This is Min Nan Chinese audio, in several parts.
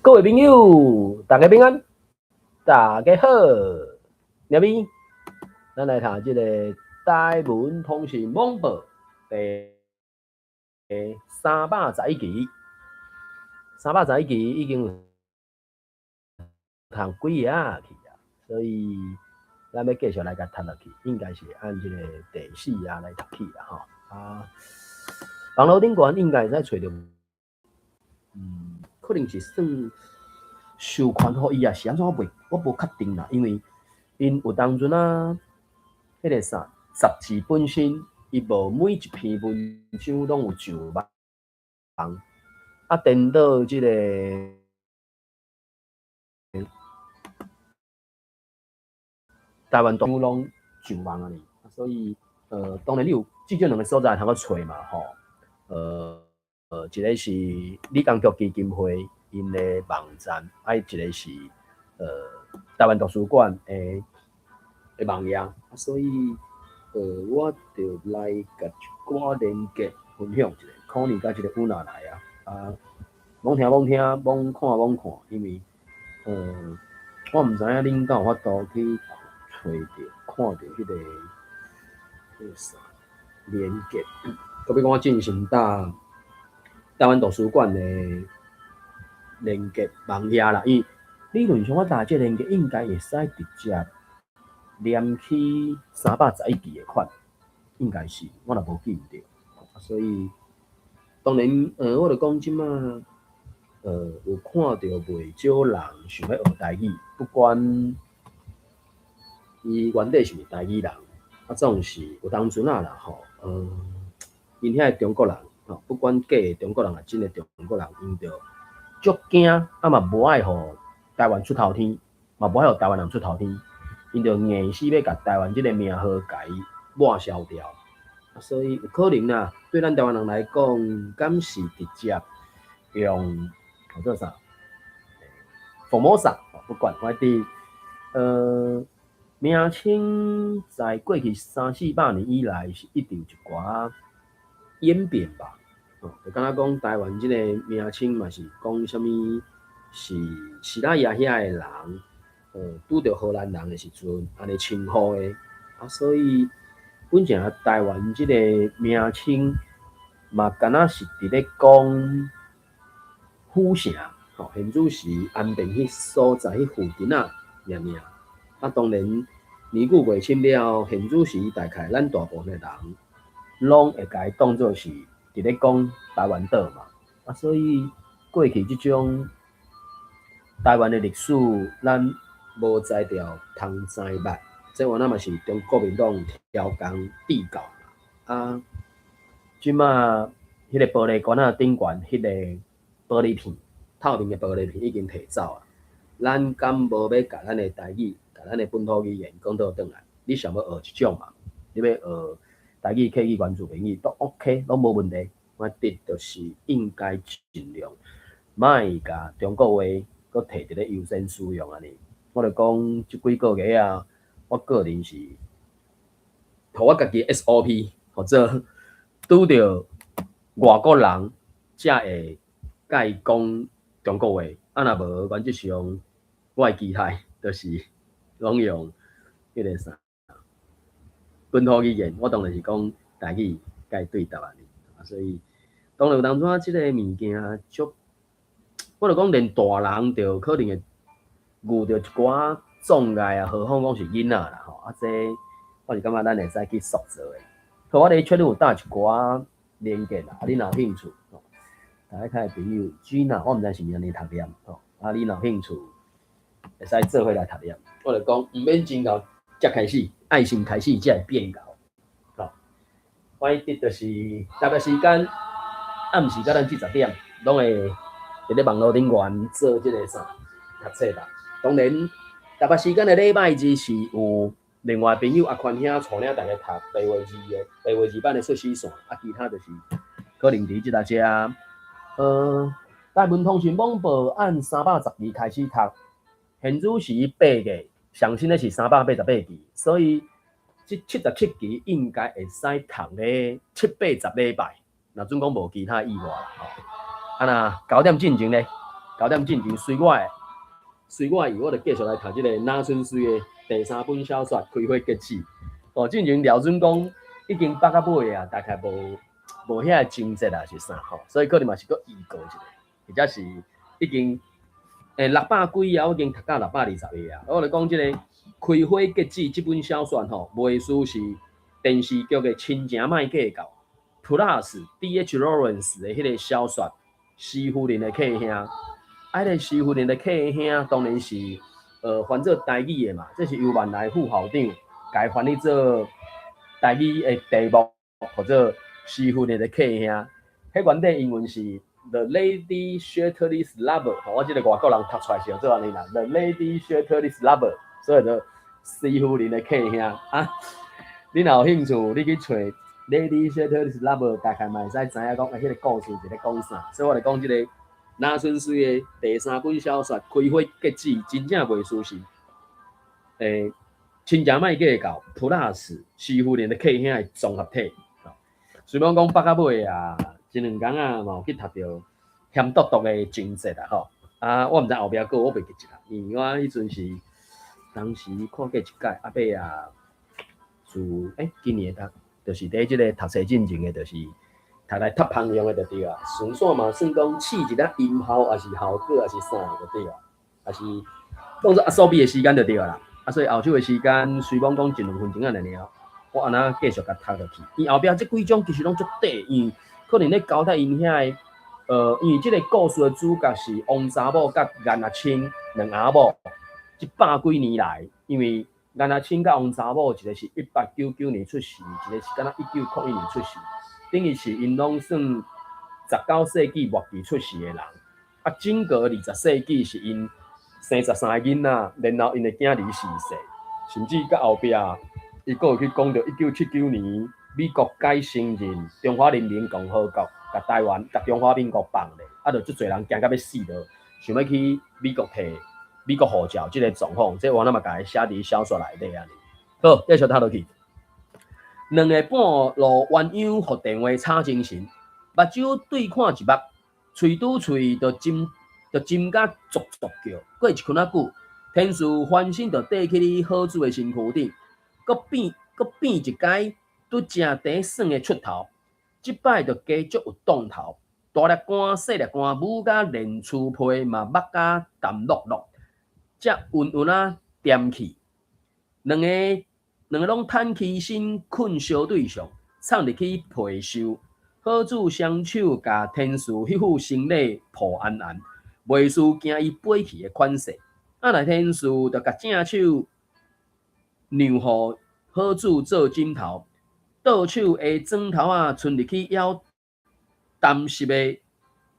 各位朋友，大家平安，大家好，入面，咱來讀這個台文通訊網報第311期，三百十一期已經有讀幾頁去啊，所以咱欲繼續來共讀落去，應該是按這個第四頁來讀起啦吼。啊，網路頂懸應該會使揣著，可能是算授權予伊啊，是按怎我袂，我無確定啦，因為𪜶有當陣啊，彼個啥雜誌本身，伊無每一篇文章攏有上網，啊，顛倒這個台灣都攏上網啊爾，所以當然你有至少兩个所在通去揣嘛吼，一个是李光耀基金會𪜶的網站，啊，一个是台灣圖書館的網頁，所以我就來共一寡連結分享一下，可能佮這個有哪來啊，啊，罔聽罔聽，罔看罔看，因為我毋知影恁敢有法度去揣著看著彼個啥連結，閣比講我進行到台灣圖書館的連結網頁啦，伊理論上我打這連結應該會使直接連去三百十一期的款，應該是，我若無記毋著，所以當然，我就講這馬，有看著袂少人想欲學台語，不管伊原底是毋是台語人，啊，總是有當陣仔啦吼，𪜶遐的中國人，吼，不管假的中國人抑真的中國人，𪜶就足驚，啊嘛無愛予台灣出頭天，嘛無愛予台灣人出頭天，𪜶就硬死欲共台灣這個名號共伊抹消掉。啊，所以有可能啦，對咱台灣人來講，敢是直接用叫做啥？福摩薩，不管，反正名稱在過去三四百年以來是一直有一寡演變吧。哦，就敢若講台灣這個名稱嘛是講啥物是西拉雅遐的人，拄著荷蘭人的時陣，按呢稱呼的。啊，所以本正台灣這個名稱嘛，敢若是佇咧講府城，吼，現主時安平彼所在彼附近仔爾爾。啊，當然年久月深了，現主時大概咱大部分的人攏會共伊當做是佇咧講台灣島嘛。啊，所以過去這種台灣的歷史，咱無才調通知捌，這原來嘛是中國民黨超工帝教嘛。啊，這馬彼個玻璃罐仔頂懸，彼個玻璃片，透明的玻璃片已經提走啊。咱敢無欲共咱的台語，共咱的本土語言講倒轉來？你想欲學一種嘛？你欲學台語、客語、原住民語都 OK，攏無問題。我佇就是應該盡量莫共中國話閣提佇咧優先使用按呢。我就講這幾個月啊，我個人是，予我家己 SOP，或者拄著外國人才會共伊講中國話，啊若無原則上我的期待就是攏用彼個啥本土語言，我當然是講台語共伊對答按呢。所以當然有當陣仔這个物件足，我就講連大人就可能會遇著一寡障礙啊，何況講是囡仔啦吼。啊，這我是感覺咱會使去塑造的。好，我佇咧 chat 有搭一寡連結啦，啊，你若有興趣吼，大家看朋友 Gina，我毋知是毋是按呢讀念吼，啊，你若有興趣，會使做伙來讀念。我就講毋免真𠢕才開始，愛先開始才會變𠢕。吼，我佇就是台北時間暗時到咱這10點，攏會佇咧網路頂懸做這个啥讀冊啦。當然，台北時間的禮拜日是有另外朋友阿寬兄帶領大家讀白話字的白話字版的出師線，啊，其他就是可能佇這搭遮，台文通訊網報按312開始讀，現主時八月上新的是388期，所以這77期應該會使讀咧七八十禮拜，若準講無其他意外啦吼。啊，若9點進前咧， 9點進前隨我的意，我就繼續來讀這個那春水的第三本小說《開花結籽》。哦，進前廖準講已經捌到尾啊，大概無遐個情節啊，是啥吼？所以可能嘛是閣預告一下，或者是已經600幾頁，我已經讀到620頁啊。我來講這個《開花結籽》這本小說吼，袂輸是電視劇的《親情莫計較》Plus D.H. Lawrence 的彼個小說《施夫人的契兄》。啊，彼個施夫人的契兄當然是翻做台語的嘛，這是由萬來副校長共翻譯做台語的題目，號做施夫人的契兄。彼原底英文是 The Lady Chatterley's Lover，吼，我這個外國人讀出來是做按呢啦，The Lady Chatterley's Lover，所以就施夫人的契兄啊。你若有興趣，你去揣 Lady Chatterley's Lover，大概嘛會使知影講，彼個故事是咧講啥。所以我來講這個那春水的第三本小說《開花結籽》，真正袂輸是，親情莫計較 Plus 施夫人的契兄的綜合體。雖罔講捌到尾啊，這兩工啊嘛有去讀著鹹篤篤的情節啊吼。啊，我毋知後壁閣我袂記得啦，因為我彼陣是當時看過一擺，啊尾啊，自今年讀，就是佇這個讀冊進前的，就是讀來讀芳用的就對啊。順紲嘛算講試一下音效，抑是效果，抑是啥就對啊，抑是當做阿掃比的時間就對啊啦。啊，所以後手的時間雖罔講一兩分鐘仔爾爾，我按怎繼續共讀落去。伊後壁這幾章其實攏足短，因為可能咧交代𪜶遐个，因為這個故事的主角是王查某佮顏阿清兩翁仔某，這百幾年來，因為顏阿清佮王查某一個是1899年出世，一個是敢若1901年出世，等於是𪜶攏算19世紀末期出世的人。啊，整個20世紀是𪜶生13個囡仔，然後𪜶的囝兒逝世，甚至到後壁，伊閣有去講著1979年美國改承認中華人民共和國，共台灣、共中華民國放咧，啊，就足濟人驚甲欲死囉，想欲去美國提美國護照這個狀況，這我那嘛共伊寫佇小說內底按呢。好，繼續讀落去。兩个半路鴛鴦予電話吵精神，目睭對看一目，喙拄喙就斟就斟甲嘖嘖叫。過一圈仔久，天使翻身就綴去咧好子的身軀頂，閣變閣變一擺拄食茶耍的出頭。這擺就加足有擋頭，大粒汗細粒汗，舞甲連鬚皮嘛目甲澹漉漉，才溫溫仔恬去。兩個攏坦起身睏相對上，藏入去被袖。好子雙手共天使彼副生理抱安安，袂輸驚伊飛去的款勢。啊，若天使就共正手讓予好子做枕頭，倒手下枕頭仔伸入去枵澹濕的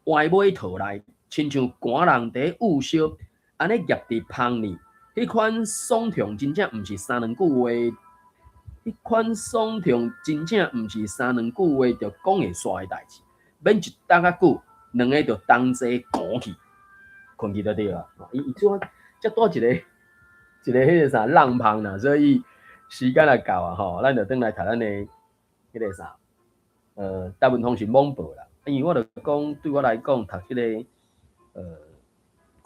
歪尾套內，親像寒人佇焐燒，按呢夾佇芳裡。彼款爽痛真正毋是三兩句話，彼款爽痛真正毋是三兩句話就講會煞的代誌。免一搭較久，兩个就同齊睏去，睏去就對啊。伊伊做才帶一個一個彼個啥浪芳啦，所以時間若到啊吼，咱就轉來讀咱的彼個啥，大部分通訊網報啦。因為我就講，對我來講，讀這個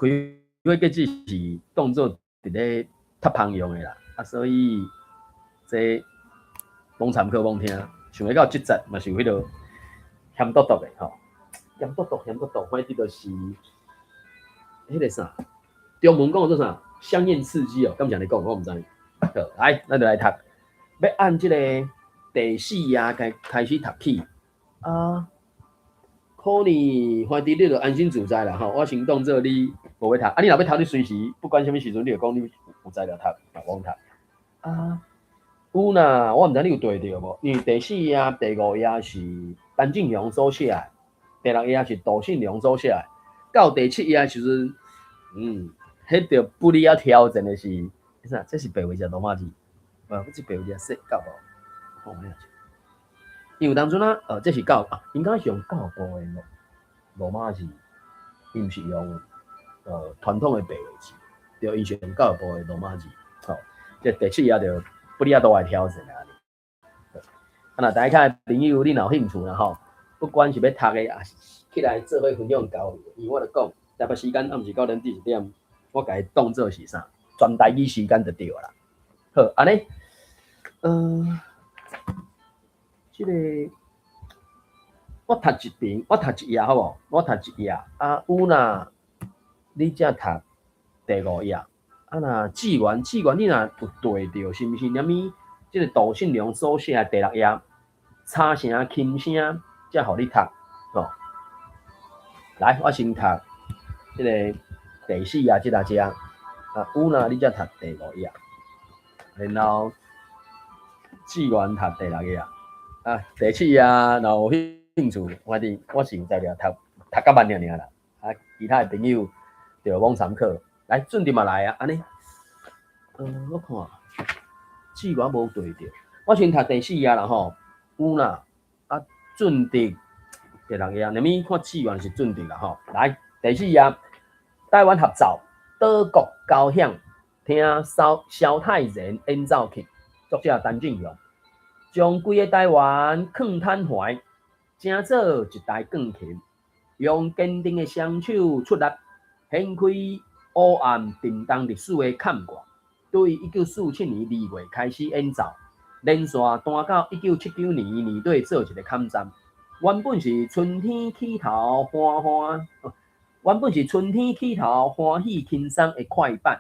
開花結籽是當做佇咧讀芳用的啦，啊，所以這攏參考罔聽，想欲到這節嘛是有彼個鹹篤篤的吼，鹹篤篤鹹篤篤，反正就是彼個啥，中文講做啥？香豔刺激哦，敢是按呢講？我毋知。好，來，咱就來讀，欲按這個第四頁開始讀起啊。可能反正你就安心自在啦吼，我先當做你無欲讀，啊，你若欲讀，你隨時不管啥物時陣，你就講你有材料讀，嘛罔讀。啊，有啦，我毋知你有對著無？因為第四頁、第五頁是陳進雄所寫的，第六頁是杜信良所寫的，到第七頁時陣，彼著不離仔挑戰的是，啥？這是白話字羅馬字？無，這白話字寫教部，因為當陣啊，這是教啊，應該是用教部的羅馬字，伊毋是用傳統的白話字，對，伊是用教育部的羅馬字。吼，這第七頁就不離仔大的挑戰啊！啊，若大家的朋友你若有興趣啦吼，不管是欲讀的，抑是起來做伙分享交流，因為我著講，台北時間暗時9點至1點，我共伊當做是啥？全台語時間就對啦。好，按呢，這个我讀一遍，我讀一頁好無？我讀一頁，啊，有若你才讀第五頁。啊，若志願，志願你若有對著，是毋是啥物？這个杜信良所寫的第六頁，插聲琴聲，才予你讀，吼。來，我先讀這个第四頁這搭遮，啊，有若你才讀第五頁，然後志願讀第六頁，啊，第七頁若有興趣，反正我是有才料讀讀較慢爾爾啦，啊，其他的朋友就罔參考。來，準備嘛來啊，按呢，我看志願無對著，我先讀第四頁啦吼，有啦，啊，準的第六頁，啥物看志願是準的啦吼。來，第四頁，台灣合奏，島國交響，聽蕭蕭泰然演奏曲，作者陳進雄，將規个台灣囥坦懷，成做一台鋼琴，用堅定的雙手出力，掀開黑暗沉重歷史的坎蓋。對1947年2月開始演奏，連續彈到1979年年底做一个坎站。原本是春天起頭歡歡，原本是春天起頭歡喜輕鬆的快板，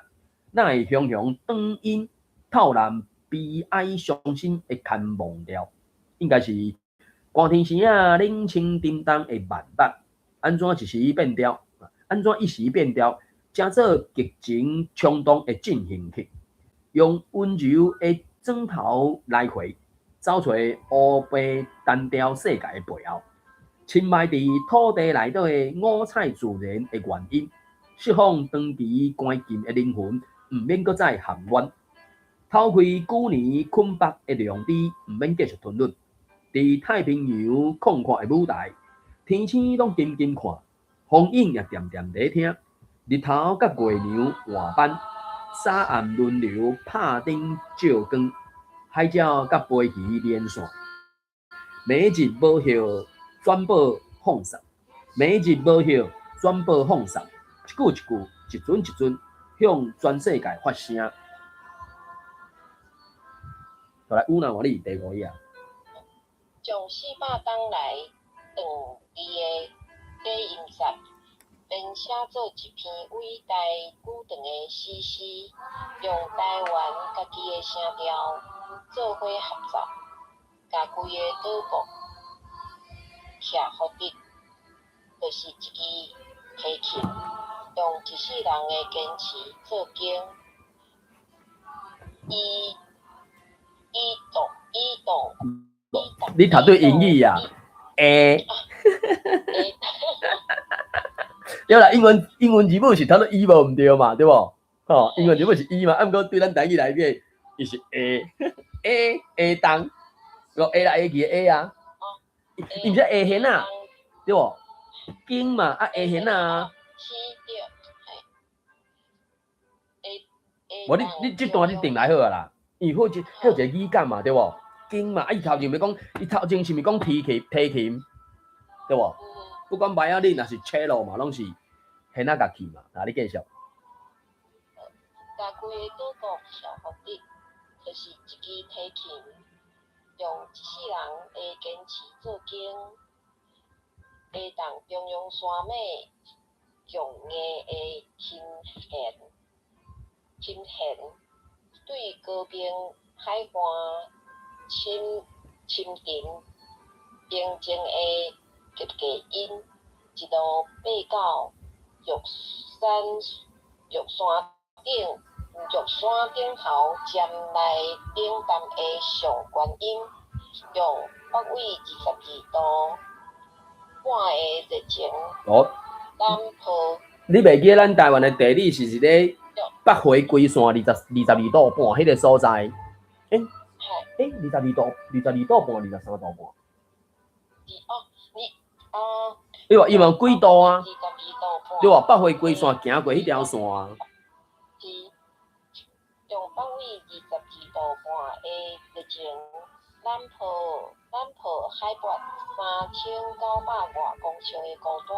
哪會雄雄轉音透人悲哀傷心的牽忘調？應該是寒天時仔冷清沉重的慢板，按怎一時變調？按怎一時變調？成做激情衝動的進行曲，用溫柔的轉頭來回，走出烏白單調世界的背後，深埋佇土地內底的五彩自然的原因，釋放長期關禁的靈魂，毋免閣再含冤。偷開舊年捆縛的良知，毋免繼續吞忍。佇太平洋曠闊的舞台，天星攏緊緊看，風影也恬恬咧聽。日頭佮月娘換班，早暗輪流拍燈照光，海鳥佮飛魚連線，每日無歇轉播放送，每日無歇轉播放送，一句一句，一陣一陣，向全世界發聲。來，有哪換你第五頁。將400冬來斷字的低音節，編寫做一篇偉大久長的史詩，用台灣家己的聲調做伙合奏，共規个島國徛予直，就是一支提琴，用一世人的堅持做經，以以動以動以動。你讀對英語啊？欸。對啦，英文字母是讀做 E 無毋對嘛，對無？吼，英文字母是 E 嘛，啊，毋過對咱台語來講，伊是 A A A 當，個 A 來 A 去的 A 啊，伊毋是 A 弦啊，對無？經嘛，啊 A 弦啊。是對，嘿。無你這段你定來好啊啦，伊好一好一個語感嘛，對無？經嘛，啊伊頭前欲講，伊頭前是毋是講提琴？提琴，對無？不管 violin 抑是 cello 嘛，攏是弦仔樂器嘛。啊，你繼續。共規个島國徛予直，就是一支提琴，用一世人的堅持做經，下動中央山脈強硬的琴弦，琴弦對高平海岸深深沉平靜的急低音，一路爬到玉山頂頭尖來頂淡的上懸音，用北緯22度半的熱情攬抱。你袂記咱台灣的地理是一個北回歸線22度半彼个所在？欸，22度，22度半，23度半。哦，你哦。你話伊嘛有幾度啊？ 22度半。對無？北回歸線行過彼條線啊。是，用北緯22度半的熱情，攬抱攬抱海拔3900外公尺的高山，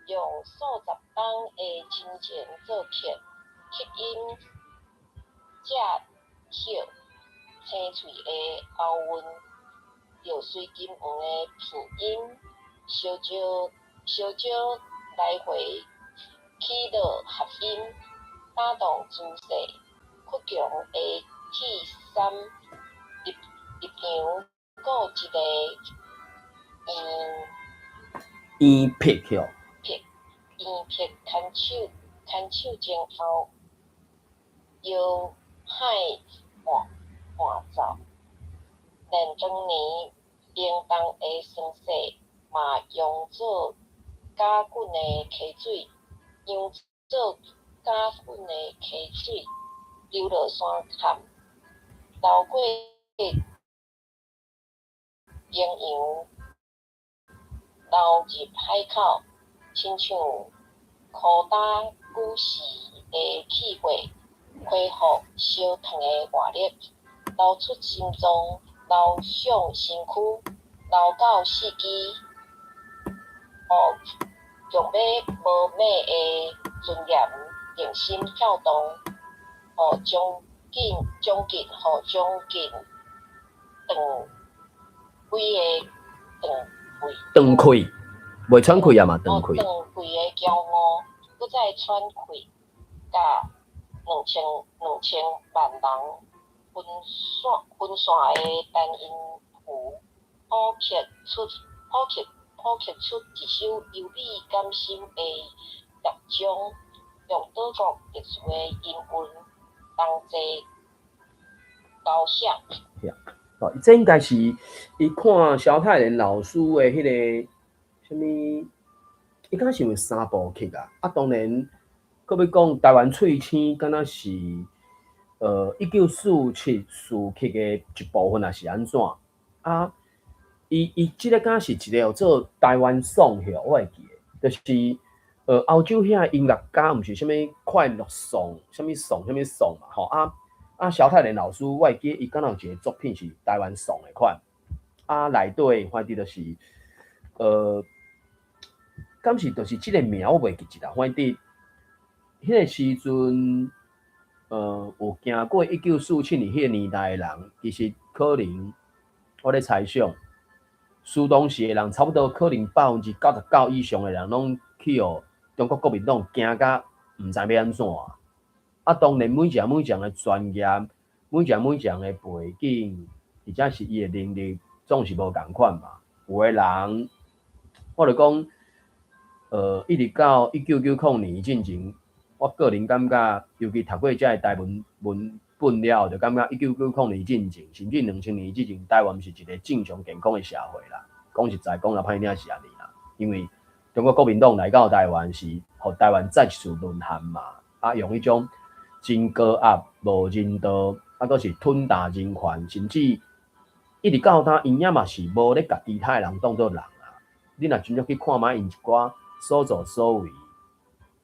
用數十冬的親情做曲，吸引蔗葉青喙的喉韻，著水金黃的鼻音，燒焦燒焦來回起落合音，打動姿勢，倔強的鐵杉入入場，閣一個圓圓劈去，劈圓劈牽手牽手前後，搖海伴伴奏，連當年冰凍的霜雪嘛溶做攪滾的溪水，溶做攪滾的溪水，流落山坎，流過平洋，流入海口，親像箍打古時的氣血，恢復燒燙的活力，流出心臟，流向身軀，流到四肢，予強欲無滅的尊嚴定心跳動，予將近將近，予將近斷幾个斷氣，斷氣，袂喘氣啊嘛，斷氣。斷氣的驕傲，閣再喘氣，共2000萬人分散分散的單音符，譜刻出譜刻譜刻出一首優美感心的樂章，用島國特殊的音韻同齊交響。哦，這應該是伊看蕭泰然老師的彼个啥物，伊敢是有三部曲啊？啊，當然，閣欲講台灣翠星，敢若是1947序曲的一部分，抑是按怎？啊，伊伊這个敢是一个叫做台灣頌曲，我會記得，就是歐洲遐音樂家，毋是啥物快樂頌，啥物頌，啥物頌嘛，吼啊啊！蕭泰然老師，我會記得伊敢若有一個作品是台灣頌的款，啊，內底反正就是，敢是就是這個名我袂記得啦，反正彼個時陣，有行過1947年彼個年代的人，其實可能我咧猜想，蘇當時的人差不多可能99%以上的人，攏去予中國國民黨驚甲毋知欲按怎。啊，當然每一個每一個的專業，每一個每一個的背景，或者是伊的能力，總是無仝款嘛。有的人，我就講，一直到1990年進前，我個人感覺，尤其讀過這个台文文本了後，就感覺1990年進前，甚至2000年之前，台灣毋是一個正常健康的社會啦。講實在，講來歹聽是按呢啦，因為中國國民黨來到台灣是，予台灣再一次淪陷嘛，啊，用彼種真高壓、無人道，啊，閣是吞拿人權，甚至一直到今，𪜶也嘛是無咧共其他的人當做人啊。你若真正去看覓𪜶一寡所作所為，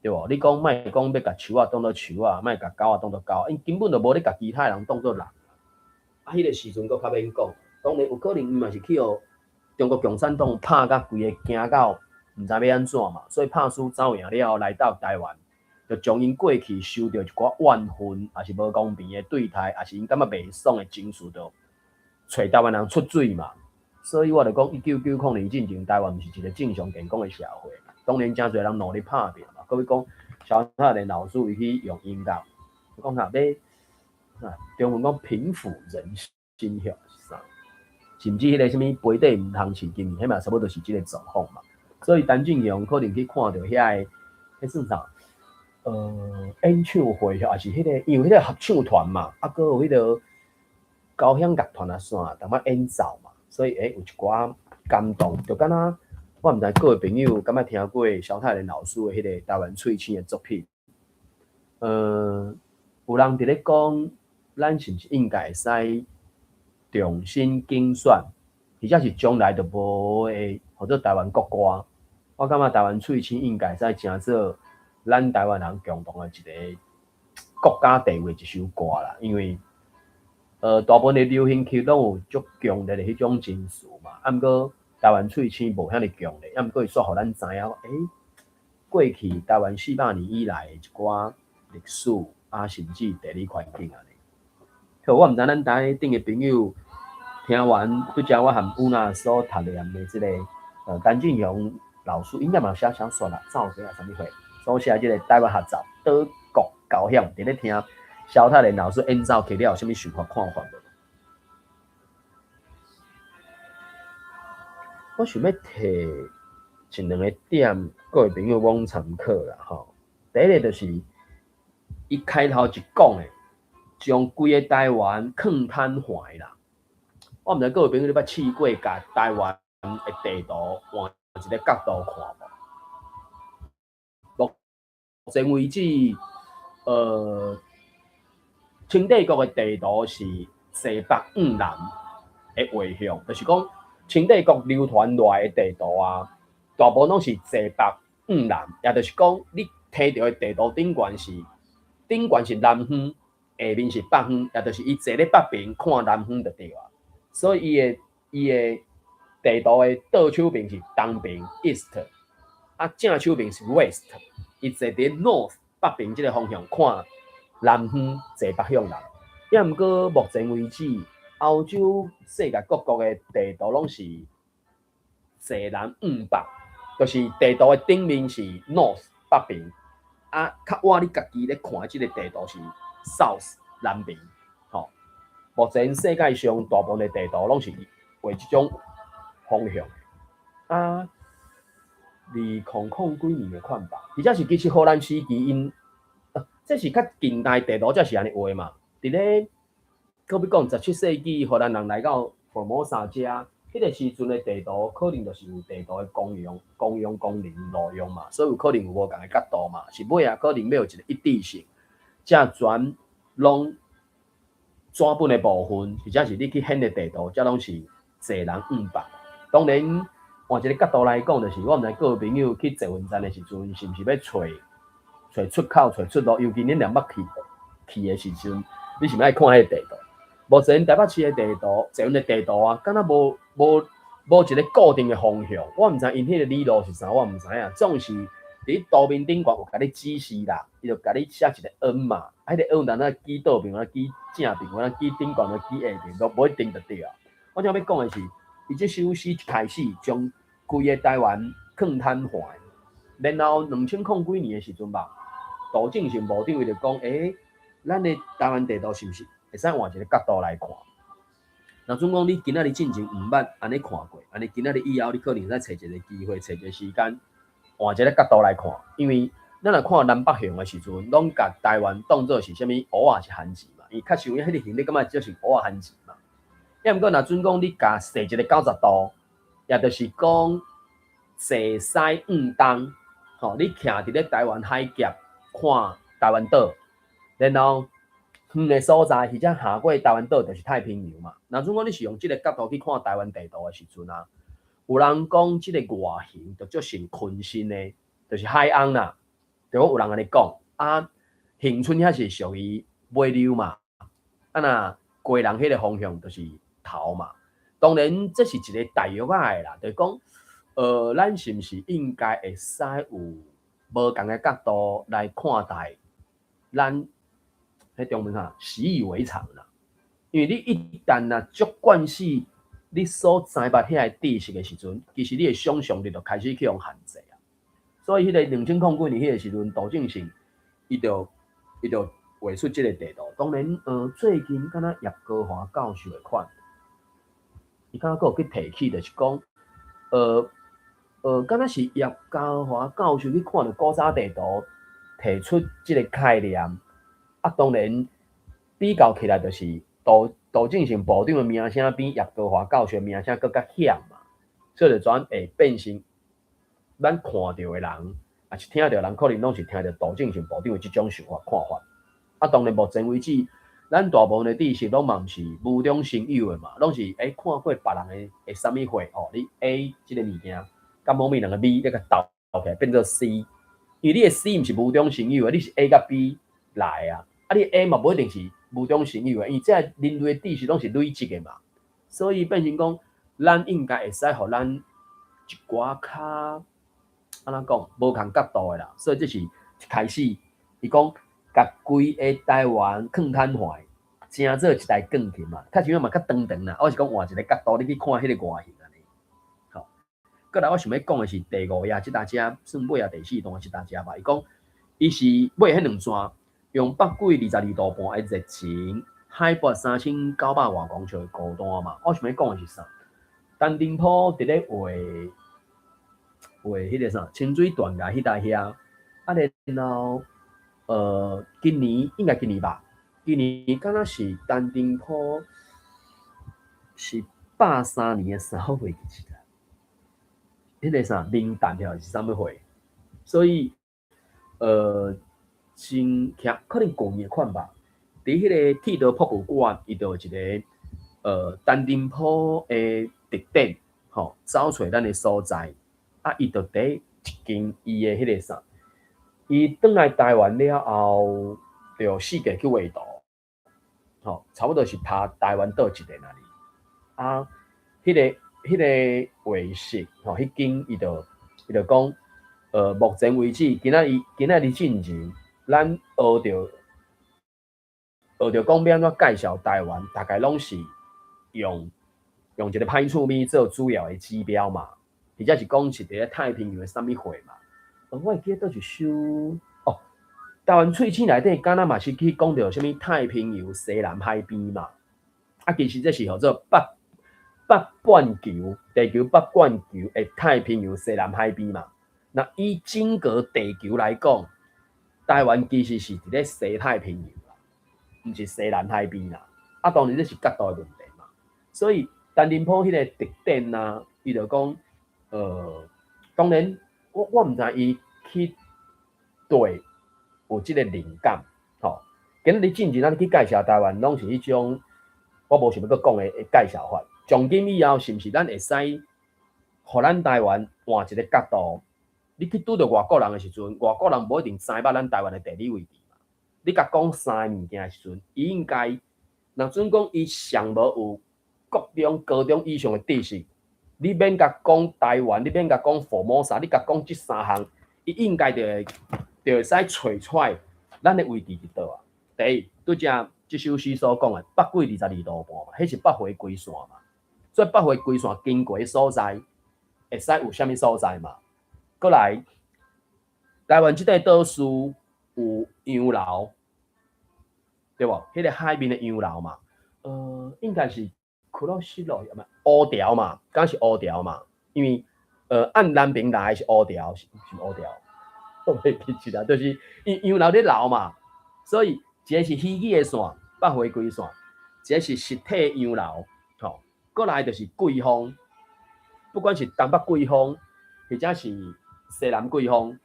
對無？你講莫講欲共樹仔當做樹仔，莫共狗仔當做狗仔，𪜶根本就無咧共其他的人當做人。啊，彼個時陣閣較免講，當然有可能𪜶嘛是去予中國共產黨拍甲規个驚到毋知欲按怎嘛，所以拍輸走贏了後來到台灣，就將𪜶過去受著一寡怨恨，抑是無公平的對待，抑是𪜶感覺袂爽的情緒，就揣台灣人出嘴嘛。所以我就講，1990年進前，台灣毋是一個正常健康的社會。當然，誠濟人努力拍拼嘛。閣欲講，蕭泰然老師伊去用音樂，講啥欲啊？中文講平撫人心遐是啥？甚至彼个啥物杯底毋通飼金魚，彼嘛差不多是這个狀況嘛。所以陳進雄可能去看著遐个，彼算啥？演唱會抑是彼个，因為彼個合唱團嘛，啊，閣有彼個交響樂團啊，啥，淡仔演奏嘛，所以有一寡感動，就敢若我毋知各位朋友敢捌聽過蕭泰然老師的彼個台灣翠星的作品？有人佇咧講，咱是毋是應該會使重新競選，或者是將來就無會號做台灣國歌？我感覺台灣翠星應該會使成做咱台灣人共同的一個國家地位一首歌啦，因為大部分的流行曲攏有足強烈的彼種情緒嘛，啊，毋過台灣翠星無遐爾強烈，啊，毋過伊煞予咱知影，欸，過去台灣400年以來的一寡歷史啊，甚至地理環境按呢。好，我毋知咱台頂的朋友聽完拄才我和烏娜所讀念的這個陳進雄老師應該嘛有寫小說啦，走過啊啥物貨，所寫這個台灣合奏島國交響，佇咧聽蕭泰然老師演奏曲了有啥物想法看法無？我想欲提一兩个點，各位朋友罔參考啦吼。第一个就是伊開頭一講的，將規个台灣囥攤橫啦。我毋知各位朋友你捌試過共台灣的地圖換一个角度看無？目前為止，清帝國的地圖是坐北向南的畫向，就是講清帝國流傳落來的地圖啊，大部分攏是坐北向南，也就是講你提著的地圖頂懸是頂懸是南方，下面是北方，也就是伊坐咧北邊看南方就對啊。所以伊的地圖的倒手邊是東邊 east，啊正手邊是 west，伊坐佇 north 北邊這个方向看南方，坐北向南。抑毋過目前為止，歐洲世界各國的地圖攏是坐南向北，就是地圖的頂面是 north 北邊，啊，較倚你家己咧看的這个地圖是 south 南邊。吼，目前世界上大部分的地圖攏是畫這種方向的。啊，2000幾年的款吧，而且是其實荷蘭時期𪜶，這是較近代地圖才是按呢畫嘛。佇咧，閣欲講17世紀荷蘭人來到福爾摩沙遮，彼个時陣的地圖可能就是有地圖的公用、公用功能路用嘛，所以有可能有無仝的角度嘛，是尾仔可能欲有一個一致性，才全攏紙本的部分，或者是你去顯的地圖，才攏是坐南向北。當然，換一個角度來講，就是我毋知各位朋友去捷運站的時陣，是毋是欲揣揣出口、揣出路？尤其恁若捌去去的時陣，你是毋是愛看彼個地圖？目前台北市的地圖、捷運的地圖啊，敢若無無無一個固定的方向。我毋知𪜶彼個理路是啥，我毋知影。總是佇圖面頂懸有共你指示啦，伊就共你寫一個 N 嘛，啊，彼個 N 有當指倒邊，有當指正邊，有當指頂懸，有當指下邊，都無一定就對啊。我想欲講的是，伊這首詩一開始將規个台灣囥攤橫，然後2000幾年的時陣吧，杜正勝部長伊就講，咱的台灣地圖是毋是會使換一個角度來看？若準講你今仔日進前毋捌按呢看過，按呢今仔日以後你可能會使揣一个機會，揣一个時間，換一个角度來看。因為咱若看南北向的時陣，攏共台灣當做是啥物蚵仔是番薯嘛？伊確實有影彼個形，你感覺就是蚵仔番薯嘛？抑毋過若準講你共踅一个90度，也就是講坐西向東，吼，你徛佇咧台灣海峽看台灣島，然後遠的所在，或者下過台灣島就是太平洋嘛。若準講你是用這个角度去看台灣地圖的時陣啊，有人講這个外形就足像鯤鯓的，就是海翁啦。就講有人按呢講啊，恆春遐是屬於尾溜嘛，啊若基隆彼个方向就是頭嘛。當然這是一个大約仔的啦，就是講，咱是毋是應該會使有無仝的角度來看待咱彼中文啥習以為常啦？因為你一旦若足慣勢你所知捌遐个知識的時陣，其實你的想像力就開始去予限制啊。所以彼個2000幾年彼個時陣，杜正勝伊就畫出這个地圖。當然，最近敢若葉國華教授的款，伊敢若閣有去提起，就是講，敢若是葉家華教授去看著古早地圖，提出這个概念。啊，當然比較起來，就是杜正勝部長的名聲比葉國華教授的名聲閣較響嘛，所以就轉會變成咱看著的人，抑是聽著的人，可能攏是聽著杜正勝部長的這種想法看法。啊，當然目前為止，咱大部分的知識攏嘛毋是無中生有的嘛，攏是看過別人的的啥物貨吼，你 A 這个物件，佮某物兩个 B，你共鬥起來變做 C，因為你的 C 毋是無中生有的，你是 A 佮 B 來的啊，啊你 A 嘛無一定是無中生有的，因為這人類的知識攏是累積的嘛，所以變成講，咱應該會使予咱一寡較按怎講，無仝角度的啦。所以這是一開始，伊講共規个台灣囥坦懷，成做一台鋼琴嘛，較少嘛較長長啦。我是講換一个角度，你去看彼个外形按呢。吼，閣來我想欲講的是第五頁這搭遮，算尾仔第四段這搭遮吧。伊講，伊是尾彼兩逝，用北緯22度半的熱情，海拔3900外公尺的高單嘛。我想欲講的是啥？陳澄波佇咧畫畫彼个啥清水斷崖彼搭遐，啊然後，今年應該今年吧？今年敢若是陳澄波是103年的啥會記得？彼个啥靈誕還是啥物會？所以，真可能舊年的款吧。佇彼个鐵道博物館，伊就有一个陳澄波的特展，吼，走揣咱的所在，啊，伊就佇一間伊的彼个啥，伊轉來台灣了後，就四界去畫圖，吼，差不多是拍台灣島一個爾。啊，彼个畫室，吼，彼間伊就講，目前為止，今仔日進前，咱學著講欲按怎介紹台灣，大概攏是用一个歹趣味做主要的指標嘛，或者是講是佇咧太平洋的啥物貨嘛。我會記得佗一首哦，台灣喙齒內底敢若嘛是去講著啥物太平洋西南海邊嘛。啊，其實這是號做北半球，地球北半球的太平洋西南海邊嘛。那以整個地球來講，台灣其實是佇咧西太平洋啦，毋是西南海邊啦。啊，當然這是角度的問題嘛。所以陳澄波彼个特展啊，伊就講，當然我毋知伊去對有這个靈感，吼。今仔日進前咱去介紹台灣，攏是彼種我無想欲閣講的介紹法。從今以後，是毋是咱會使，予咱台灣換一个角度？你去拄著外國人的時陣，外國人無一定知捌咱台灣的地理位置嘛。你共講三个物件的時陣，伊應該，若準講伊上無有國中、高中以上的知識，你免共講台灣，你免共講福摩薩，你共講這三項，伊應該就會使揣出來咱的位置佇佗啊。第一，拄才這首詩所講的北緯22度半嘛，彼是北迴歸線嘛。所以北迴歸線經過的所在，會使有啥物所在嘛？閣來，台灣這塊島嶼有洋流，對無？彼个海面的洋流嘛，應該是克羅西羅，毋烏潮嘛，敢是烏潮嘛？因為按南邊來的是烏潮，是烏潮？我袂記得啦，就是因洋流咧流嘛，所以一个是虛擬的線，北迴歸線，一个是實體洋流，吼，閣來就是季風，不管是東北季風，或者是西南季風，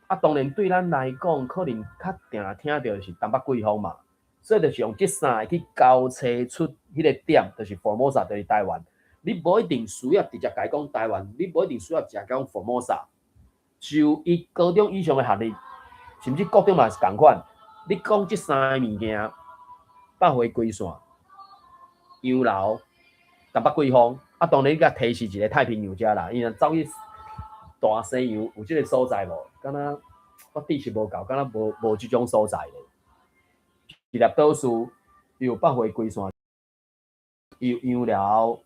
啊，當然對咱來講，可能較定聽著是東北季風嘛，所以就是用這三个去交叉出彼个點，就是福摩薩，就是台灣。你無一定需要直接共伊講台灣，你無一定需要直接講福摩薩。就伊高中以上的學歷，甚至國中嘛是仝款。你講這三个物件，北迴歸線、洋流、東北季風，啊，當然你共提示一个太平洋遮啦，伊若走去大西洋有這个所在無？敢若我知識無夠，敢若無這種所在咧。一粒島嶼有北迴歸線，有洋流，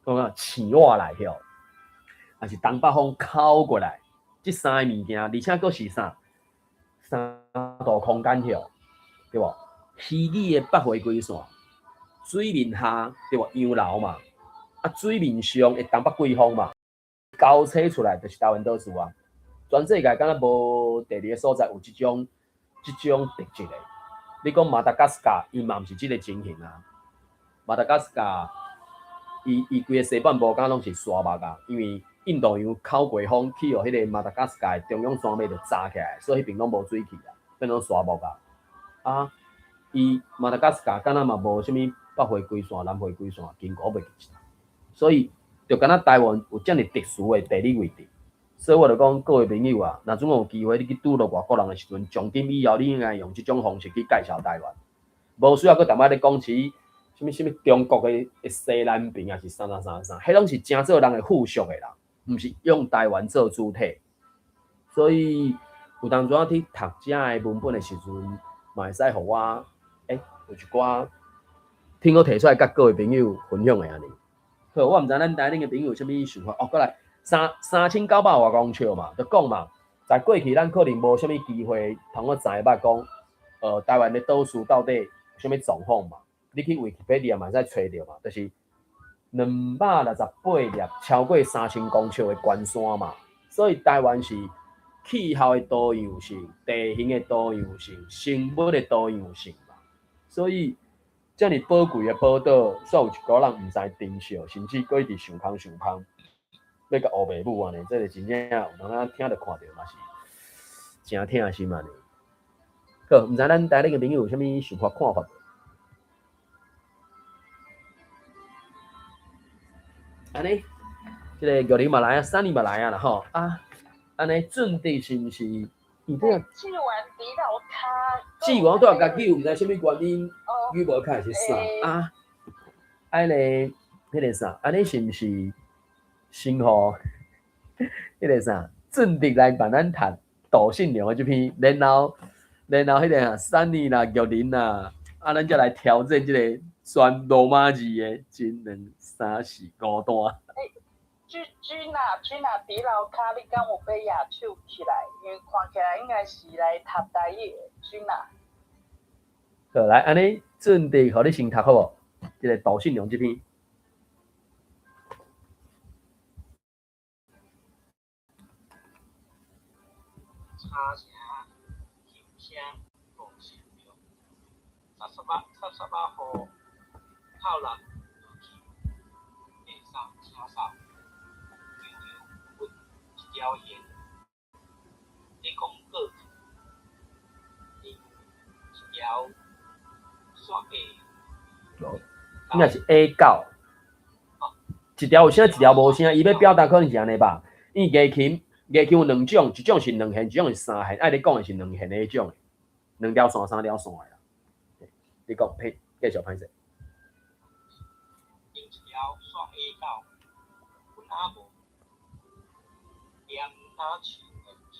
講啊，漳倚來吼，抑是東北風口過來，這三个物件，而且閣是啥？三度空間吼，對無？虛擬的北迴歸線，水面下對無？洋流嘛，啊，水面上的東北季風嘛，交叉出來就是台灣島嶼啊。全世界敢若無第二个所在有這種特質的。你講馬達加斯加，伊嘛毋是這个情形啊。馬達加斯加，伊規个西半部敢攏是沙漠啊，因為印度洋口過風去予彼个馬達加斯加的中央山脈就炸起來，所以彼邊攏無水氣啊，變做沙漠啊。啊，伊馬達加斯加敢若嘛無啥物北迴歸線、南迴歸線經過，我袂記得。所以就敢若台灣有遮爾特殊的地理位置，所以我就講各位朋友啊，若準有機會你去拄著外國人的時陣，從今以後你應該用這種方式去介紹台灣，無需要閣逐擺咧講起啥物啥物中國的西南邊，抑是啥啥啥啥，彼攏是成做人的附屬的啦，毋是用台灣做主體。所以有當陣去讀遮的文本的時陣，嘛會使予我，有一寡聽我提出來，佮各位朋友分享的按呢。好，我毋知咱台頂的朋友有啥物想法。哦，過來3900外公尺嘛，就講嘛，在過去咱可能無啥物機會通去知捌講，台灣的島嶼到底有啥物狀況嘛？你去維基百科嘛會使揣著嘛，就是268粒超過3000公尺的懸山嘛。所以台灣是氣候的多樣性、地形的多樣性、生物的多樣性嘛。所以遮爾寶貴的寶島，煞有一寡人毋知珍惜，甚至閣一直想空想空，欲共烏白母按呢，這個真正有當仔聽著看著嘛是誠疼心按呢。好，毋知咱台頂的朋友有啥物想法看法無？按呢，這個玉玲嘛來啊，珊妮嘛來啊啦吼啊，按呢俊德是毋是？伊這個志源佇樓跤。志源拄仔家己有毋知啥物原因，語無開是啥啊？按呢，彼個啥？按呢是毋是先予彼個啥？俊德來幫咱讀杜信良的這篇，然後彼個啊，珊妮啦、玉玲啦，啊，咱才來挑戰這個全羅馬字的一、兩、三、四、五段。君君啊，君啊，佇樓跤，你敢有欲舉手起來？因為看起來應該是來讀台語的君啊。好，來，按呢，俊德，予你先讀好無？這個杜信良這篇。柴城琴聲杜信良，沙沙仔沙沙仔雨，透落去，地上清掃，悠悠阮一條弦，咧講過去，連一條煞會。應該是 A 九，一條有聲，一條無聲。伊欲表達可能是按呢吧？因為月琴，月琴有兩種，一種是兩弦，一種是三弦。愛你講的是兩弦的彼種，兩條線、三條線的啦。你講，呸，繼續歹勢。連一條煞下到，阮阿母踮那樹的景，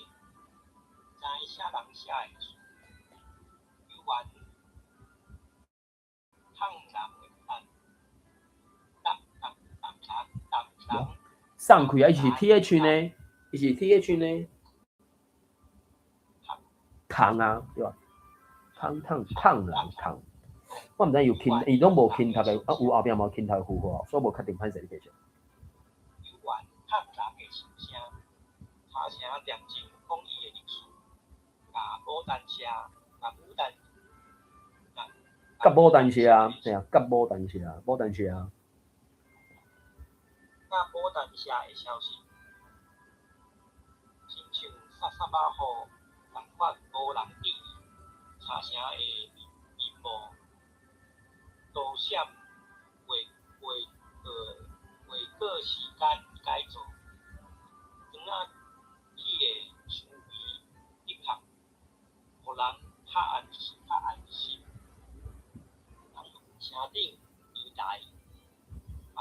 知啥人寫的字，猶原燙人的蛋，送開啊！伊是 TH 呢？伊是 TH 呢？燙啊，對吧？燙燙燙人燙，我毋知有輕，伊攏無輕讀的，啊有後壁嘛有輕讀的符號，所以無確定歹勢，你繼續。猶原燙人的心聲，柴城念真講伊的歷史，共牡丹社，共牡丹，佮牡丹社啊，嘿啊，佮牡丹社，牡丹社啊。佮牡丹社的消息，親像沙沙仔雨，仝款無人注意。柴城的陰霧，多閃劃劃過劃過時間改造，窗仔起的薔薇的確，予人較安較安心。人城頂陽台擺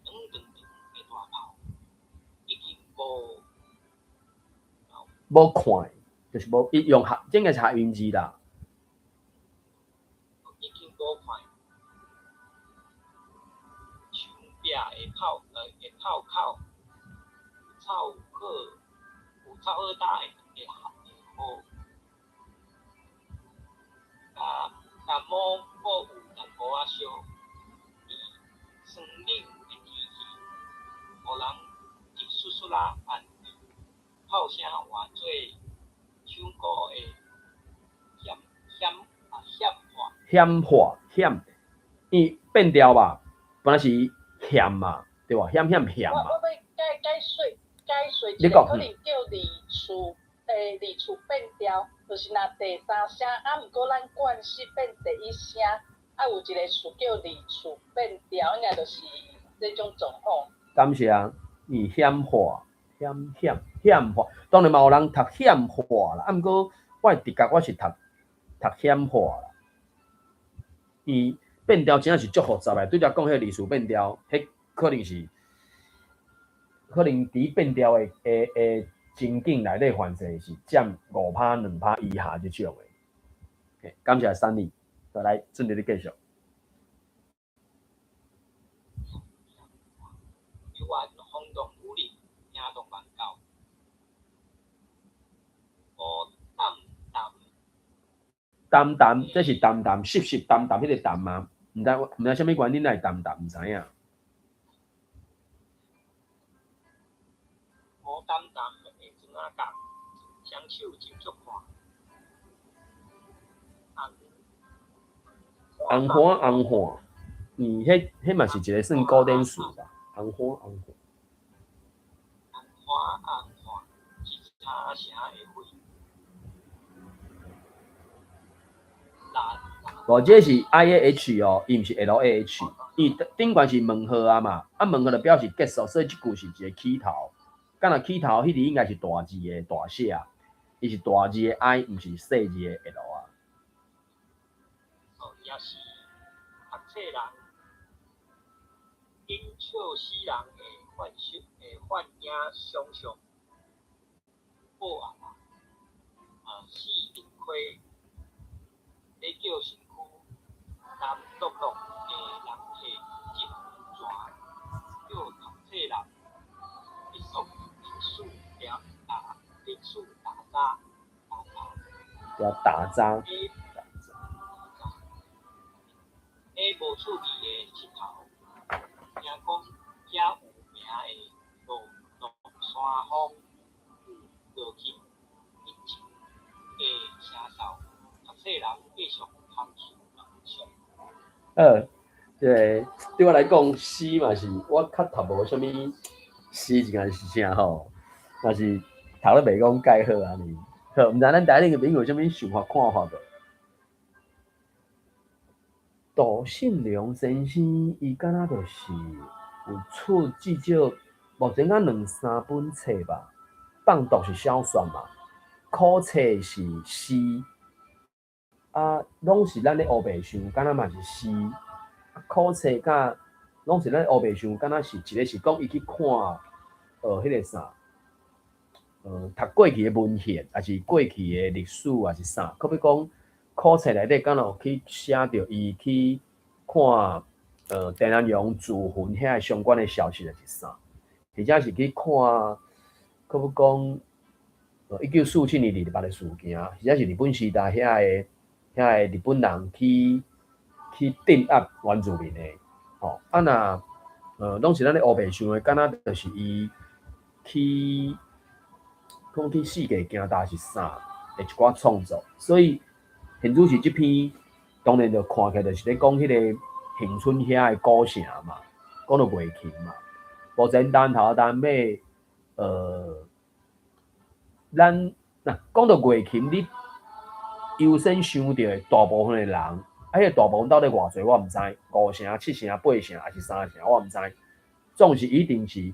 長長長的大炮，已經無無看，就是無伊用合，這應該是合音字啦。已經無看牆壁的炮的炮口，有臭好有臭好焦的的雨，共共某阁有淡薄仔燒，伊酸冷的天氣，予人一絲絲仔安慰，炮聲換做唱歌的險險啊險話。險話險，伊變調吧，本來是險嘛，對吧？險險險嘛。我欲解解說解說一你講個，可能叫字詞字詞變調，就是若第三聲，啊，毋過咱慣勢變第一聲，啊，有一個詞叫字詞變調，應該就是這種狀況。感謝啊，伊險話險險險話，當然嘛有人讀險話啦，啊，毋過我的直覺我是讀讀險話啦。伊變調真正是足複雜的，拄才講彼個字詞變調，彼可能是可能佇變調的的的情景內底犯罪是佔5趴、2趴以下這種的。感謝珊妮，再來準備你繼續。猶原風動雨林，驚動萬教。烏淡淡。淡淡，這是淡淡濕濕淡淡彼个淡嗎？毋知毋知啥物原因會淡淡，毋知影。烏淡淡的船仔角，雙手斟足看。紅花紅花，彼彼嘛是一个算古典詞吧？紅花紅花。紅花紅花，是茶城的花。無，這是 I A H 哦，伊毋是 L A H，伊頂懸是問號啊嘛，啊問號就表示結束，所以這句是一個起頭。敢若起頭，彼字應該是大字的大寫，伊是大字的 I，毋是細字的 L 啊。哦，也是讀冊人，因笑死人的幻想的幻影想象報案啊，啊，四面溪，咧叫身軀南落落的人客入泉，叫讀冊人必須必須調打必須打渣打渣。要打渣。彼無趣味的石頭，聽講遮有名的落落山風落去，一的聲嗽，讀冊人繼續空厝想。這個對我來講，詩嘛是我較讀無啥物詩，一件是啥吼，嘛是讀了袂講蓋好按呢。好，毋知咱台頂的朋友有啥物想法看法無？杜信良先生，伊敢若就是有出至少目前敢兩三本冊吧。放毒是小說嘛，苦冊是詩，啊，攏是咱咧烏白想，敢若嘛是詩。啊，苦冊佮攏是咱烏白想，敢若是一個是講伊去看，彼個啥，讀過去的文獻，抑是過去的歷史，抑是啥？可比講苦冊內底，敢若有去寫著伊去看，陳南陽自焚遐个相關的消息，抑是啥？或者是去看，可比講，1947年228的事件，或者是日本時代遐個日本人去鎮壓原住民的，吼。啊若，攏是咱咧烏白想的，敢若就是伊去講去世界行踏是啥的一寡創作，所以現主時這篇當然就看起來就是咧講彼個恆春遐的古城嘛，講到月琴嘛。目前單頭單尾，咱若講到月琴，你優先想著的大部分的人，啊，彼個大部分到底偌濟我毋知，五成、七成、八成，抑是三成，我毋知。總是一定是，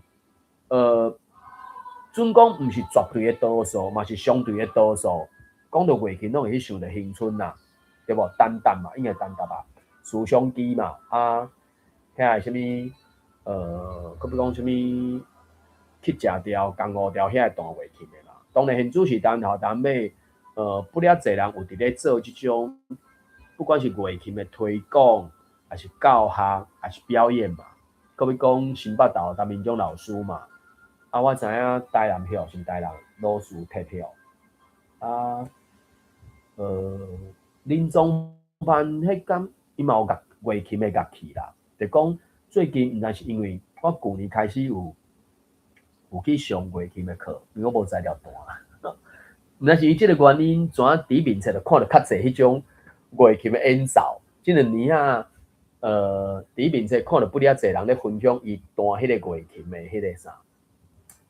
準講毋是絕對的多數，嘛是相對的多數。講到月琴，攏會去想著恆春啦，對無？單單嘛，應該單單吧，思想機嘛，啊，遐個啥物，閣比講啥物乞食調、江湖調，遐個彈月琴的啦。當然，現主時單頭單尾，不了濟人有佇咧做這種，不管是月琴的推廣，抑是教學，抑是表演嘛。閣比講新北投陳明忠老師嘛，啊，我知影台南許是台南羅氏鐵許，啊，林宗範彼工伊嘛有樂月琴的樂器啦。就講最近毋知是因為我舊年開始有去上月琴的課，因為我無材料彈，毋知是因這個原因，怎佇面冊就看著較濟彼種月琴的演奏。這兩年啊，佇面冊看著不了濟人咧分享伊彈彼個月琴的彼個啥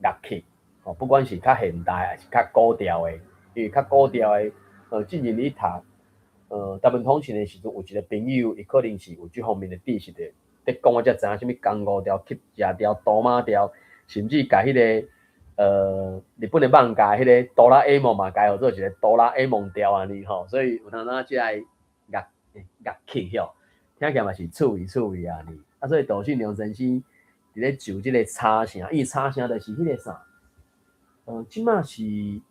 樂器，吼，不管是較現代抑是較古調的，因為較古調的，進前咧讀，台灣通信的時陣，有一個朋友，伊可能是有這方面的知識的，咧講我才知影啥物江湖調、乞食調、哆媽調，甚至共彼個，日本的漫畫彼個哆啦 A 夢嘛，改號做一個哆啦 A 夢調按呢吼，所以有當時這个樂器吼，聽起來嘛是趣味趣味按呢。啊，所以杜信良先生佇咧就這個插聲，伊插聲就是彼個啥，這馬是伊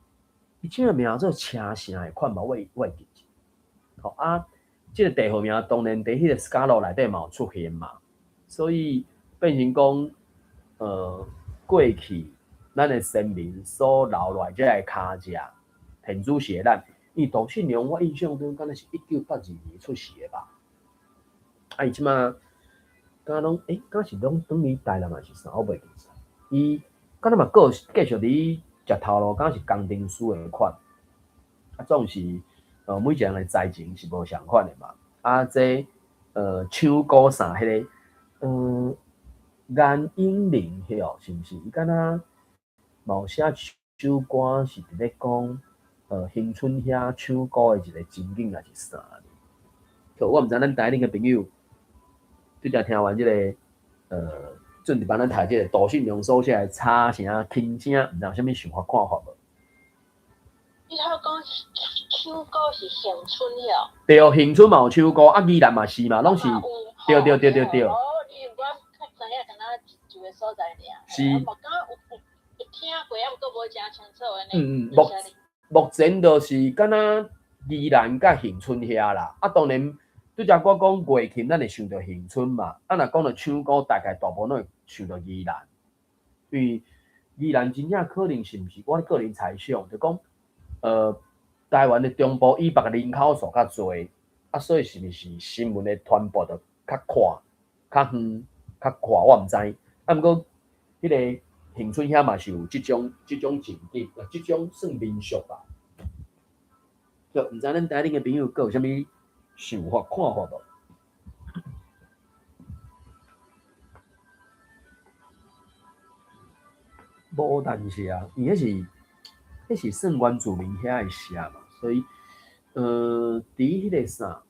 這個名做車城的款吧，我會記得。吼啊，這個地號名當然佇彼個 Scalo 內底嘛有出現嘛，所以變成講，過去咱的先民所留落來這个跤跡，現主時的咱，因為杜信良我印象中敢若是1982年出世的吧？啊，伊這馬敢攏敢是攏轉去台南還是啥？我袂記得。伊敢若嘛閣繼續佇食頭路，敢是工程師的款。啊，總是每一個人的才情是無仝款的嘛。啊，這唱歌啥彼個顏永玲彼哦，是毋是？伊敢若嘛有寫一首歌是佇咧講恆春遐唱歌的一個情景，抑是啥？我毋知咱台頂的朋友，拄才聽完這個準備幫咱讀這個杜信良所寫的《草城輕聲》，毋知有啥物想法看法無？你頭講唱歌是恆春遐？對，恆春嘛有唱歌，啊，宜蘭嘛是嘛，攏是。對對對對對。哦，因為我較知影，敢若一個所在爾。是。我嘛感覺有聽過，啊，毋過無誠清楚按呢。嗯嗯，目前就是敢若宜蘭佮恆春遐啦。啊，當然，拄才我講月琴，咱會想著恆春嘛。啊，若講著唱歌，大概大部分攏會想著宜蘭，因為宜蘭真正可能是毋是我個人猜想，就講，台灣的中部以北的人口數較濟，啊，所以是毋是新聞的傳播就較快、較遠、較快，我毋知。啊，毋過彼個恆春遐嘛是有這種情景，這種算民俗吧。就毋知咱台頂的朋友閣有啥物想法、看法無？牡丹社，伊彼是算原住民遐的社嘛，所以，佇彼個啥，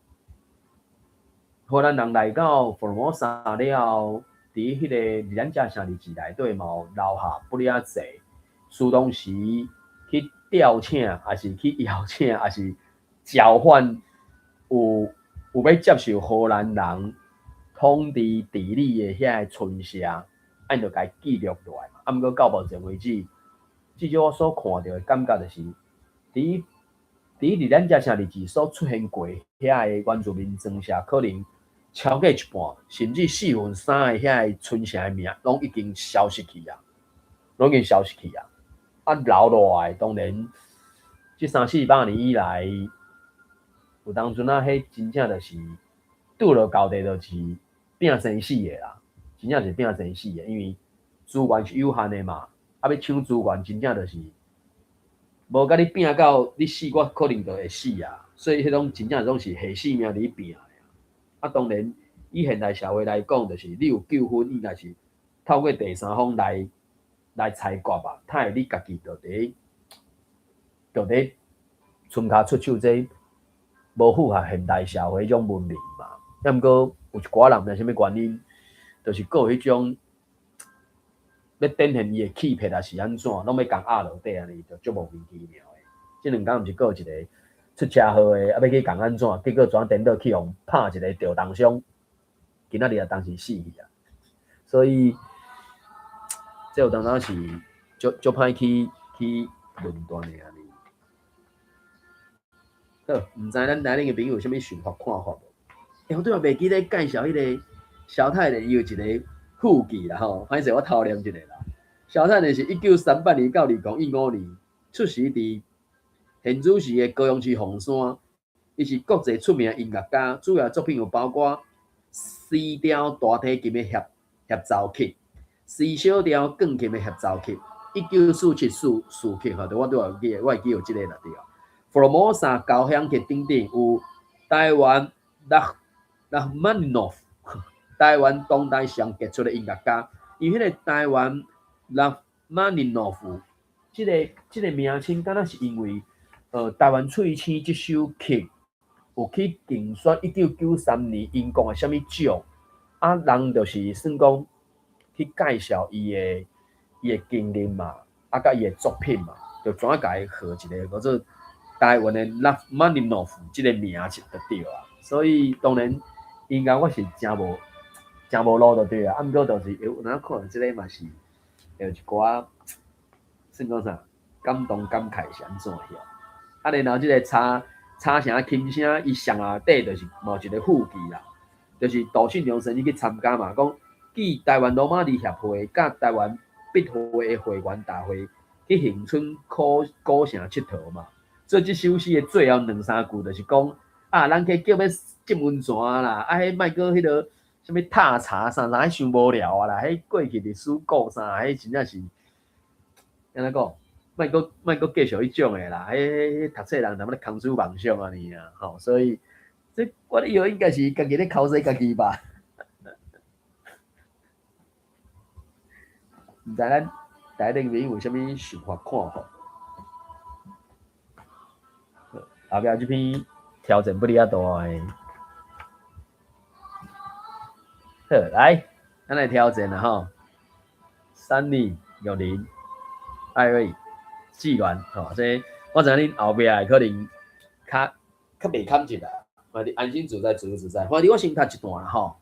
荷蘭人來到福爾摩沙了後，佇彼個二咱遮城日誌內底嘛有留下不了濟，蘇當時去調請，抑是去邀請，抑是交換，有欲接受荷蘭人統治治理的遐個村社，啊，𪜶就共伊記錄落來嘛。啊，毋過到目前為止，至少我所看著的感覺就是，佇二咱遮城日誌所出現過遐個原住民莊社，可能超過一半，甚至四分三的遐個村社的名，攏已經消失去啊，攏已經消失去啊。啊，留落來當然，這三四百年以來，有當陣啊，彼真正就是拄落到地，就是拼生死的啦，真正是拼生死的，因為資源是有限的嘛，啊，欲搶資源，真正就是無共你拼到你死，我可能就會死啊。所以彼種真正攏是下性命佇拼的。啊，當然以現代社會來講，就是你有糾紛，應該是透過第三方來裁決吧。呔會你家己就佇伸跤出手，這無符合現代社會彼種文明嘛。啊，毋過有一寡人毋知啥物原因，就是閣有彼種欲展現伊的氣魄，抑是按怎，攏欲共壓落底按呢，就足莫名其妙的。這兩工毋是閣有一個出車禍的，啊，欲去共按怎，結果轉顛倒去予拍一個著重傷，今仔日也當時死去啊。所以，這有當陣是足歹去論斷的按呢。好，毋知咱台頂的朋友有啥物想法看法無？我拄仔袂記得介紹彼個蕭太蓮，伊有一個副記啦吼，歹勢我偷念一下啦。蕭太蓮是1938年到2015年出世佇現主時的高雄市鳳山，伊是國際出名的音樂家，主要作品有包括 C 調大提琴的協奏曲、C 小調鋼琴的協奏曲、1947序曲吼，我拄仔有記，我會記有這個啦對。福爾摩沙交響曲等等，有台灣拉曼尼諾夫，台灣當代上傑出的音樂家。伊彼個台灣拉曼尼諾夫，這個名稱，敢若是因為台灣翠星這首曲有去競選1993年英國的啥物獎，啊，人就是算講去介紹伊的經歷嘛，啊，佮伊的作品嘛，就怎啊共伊號一個叫做台灣的拉曼尼諾夫這個名字就對啊。所以當然音樂我是誠無路就對啊，啊，毋過就是有當看這個嘛是有一寡算講啥？感動感慨是按怎遐？啊，然後這個差差聲琴聲，伊上下底就是嘛有一個附記啦，就是杜信良先生去參加嘛，講記台灣羅馬字協會佮台灣筆會的會員大會去恆春古古城𨑨迌嘛，所以這首詩的最後兩三句就是講啊，咱去叫欲浸溫泉啦，啊，彼莫閣彼個啥物踏查啥啥，彼傷無聊啊啦，彼過去歷史故啥，彼真正是按怎講？莫閣莫閣繼續彼種的啦，彼讀冊人踮咧空思妄想按呢啊，吼，所以這我以為應該是家己咧剾洗家己吧。毋知咱台頂面有啥物想法看法？後壁這篇挑戰不哩遐大的。好，來，咱來挑戰啦吼。三里、玉林、艾瑞、志源，吼，這我知影恁後壁的可能較較袂堪一啦，反正安心自在，自由自在。反正我先讀一段啦吼。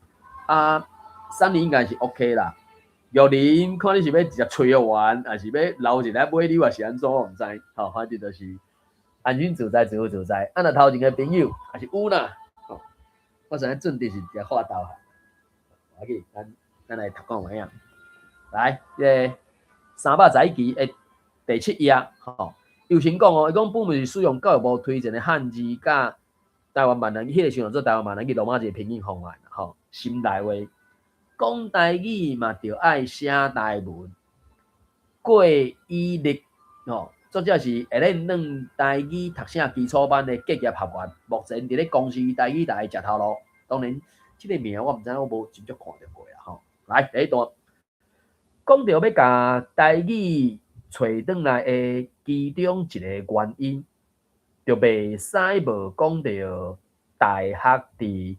啊，三里應該是 OK 啦。玉林看你是欲直接吹予完，抑是欲留一下尾溜，抑是按怎，我毋知。吼，反正就是安心自在，自由自在。啊，若頭前的朋友，抑是有啦，吼，我知影準的是直接發豆。無要緊，咱咱來讀看覓仔。來，這個311期的第七頁，吼，有先講哦，伊講本文是使用教育部推薦的漢字，佮台灣閩南語，彼個時陣做台灣閩南語羅馬字拼音方案，吼，心內話講台語嘛，著愛寫台文。過以力，吼，作者是會練軟台語讀寫基礎班的結業學員，目前佇咧公視台語台食頭路。當然，這個名我毋知，我無真正看著過啦，吼。來，第一段，講著欲共台語揣轉來的其中一個原因，就袂使無講著大學佇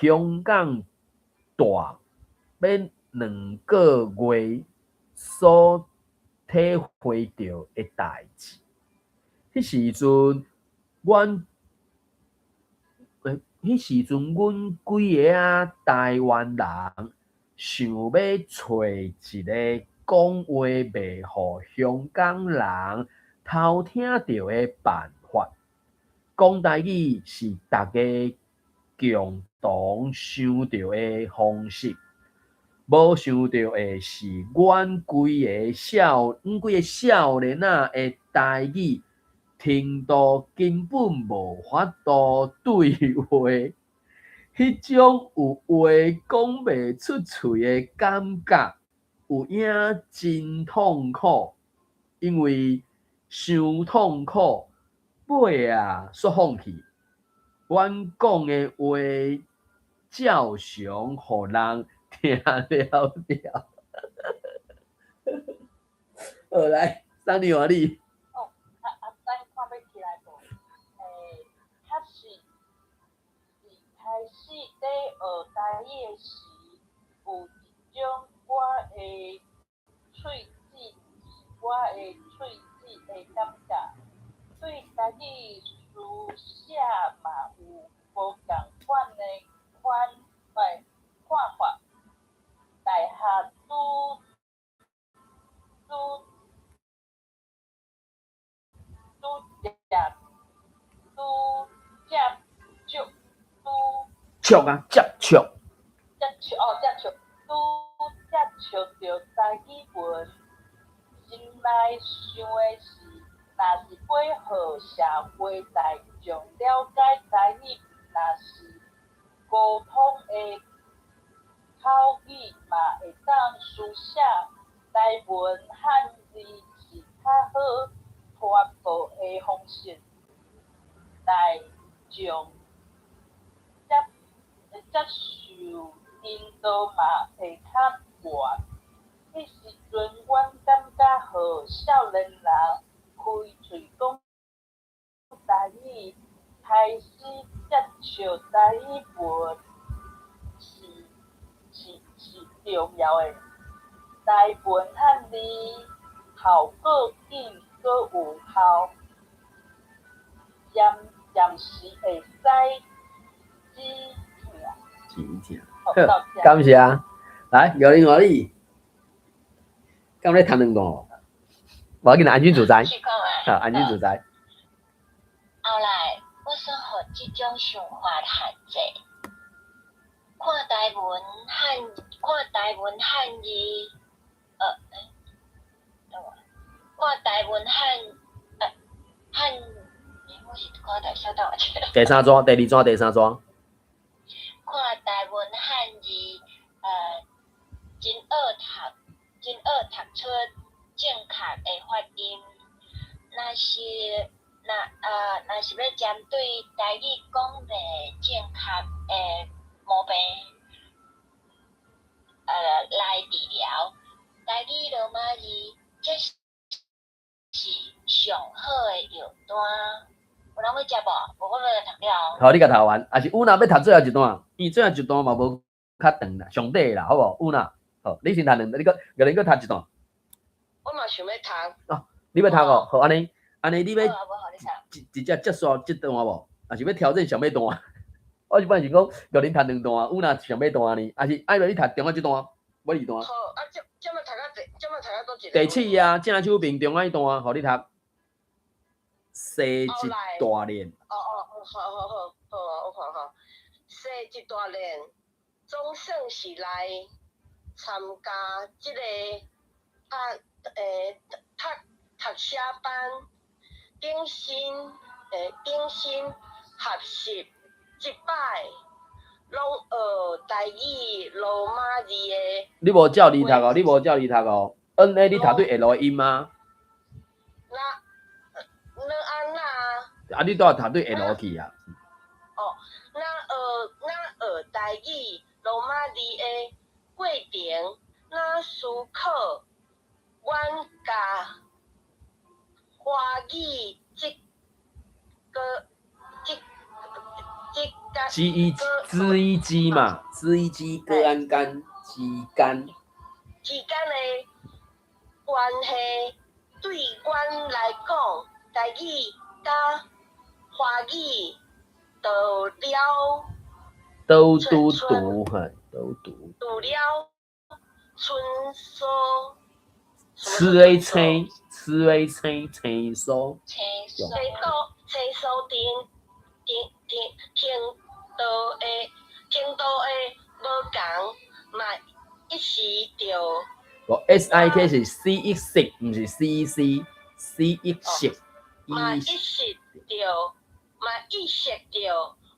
香港蹛欲兩個月所體會著的代誌。彼時陣，阮彼時陣，阮幾个仔台灣人想欲揣一个講話袂予香港人偷聽著的辦法。講台語是逐家共同想著的方式。無想著的是，阮幾个少年仔的台語程度根本無法度對話，彼種有話講袂出喙的感覺，有影真痛苦，因為傷痛苦，尾仔煞放棄。阮講的話照常予人聽了了。好，來，三年換你。哦，啊啊，等看欲起來無？確實，佇開始咧學台語的時，有一種我的喙齒是我的喙齒的感覺，對台語書寫嘛有無仝款的款看法。大學拄拄拄接拄接觸拄觸啊，接觸。接觸哦，接觸拄接觸著台語文，心內想的是，若是欲予社會大眾了解台語，毋但是溝通的口語嘛會當書寫台文漢字是較好傳播的方式。大眾接接受程度嘛會較懸。彼時陣，阮感覺予少年人開喙講台語，開始接觸台語文是是是重要的。台文漢字效果緊閣有效，暫暫時會使止疼。止疼。好，好，感謝。來，玉玲換你。敢咧讀兩段？無要緊，安心自在。試看覓。好，安心自在。後來，我煞予這種想法限制。看台文漢字，欸，等我，看台文漢，欸，我是看台，稍等我一下。第三段，第二段，第三段。看台文漢字，真學讀出正確的發音。若是欲針對台語講袂正確的毛病，來治療，台語羅馬字，這是上好的藥單。有人欲接無？無我欲來讀了。好，你共讀完，抑是有若欲讀最後一段，伊最後一段嘛無較長啦，上短啦，好無？有若，好，你先讀兩，你閣，閣你閣讀一段。我嘛想欲讀。哦，你欲讀哦？好，按呢，按呢，你欲好啊，無予你讀。直接結束這段無？抑是欲調整上尾段？我是本來想講，予恁讀兩段，有若上尾段呢？抑是愛你讀中間這段，尾二段。好，啊，這擺讀到第，這擺讀到佗一个？第七啊，正手邊中間彼段，予你讀。踅一大輪。哦哦，好好好，好啊，我看吼，踅一大輪，總算是來參加這个讀寫班，頂身學習這擺，攏學台語羅馬字的。你無照字讀哦，你無照字讀哦。N A 你讀對 L 的音嗎？那按那。啊，你都要讀對 L 去啊。哦，若學台語羅馬字的過程，若思考，阮共華語這個這這個。 G E 之一機嘛，之一機個安間之間。之間的關係，對阮來講，台語佮華語除了。都拄拄嘿，都拄。除了春蘇。此 A 青，此 A 青，青蘇。青蘇。青蘇程程程程度的無仝，嘛一時著。無 S I K 是 C 一色，毋是 C E C，C 一色。嘛意識著，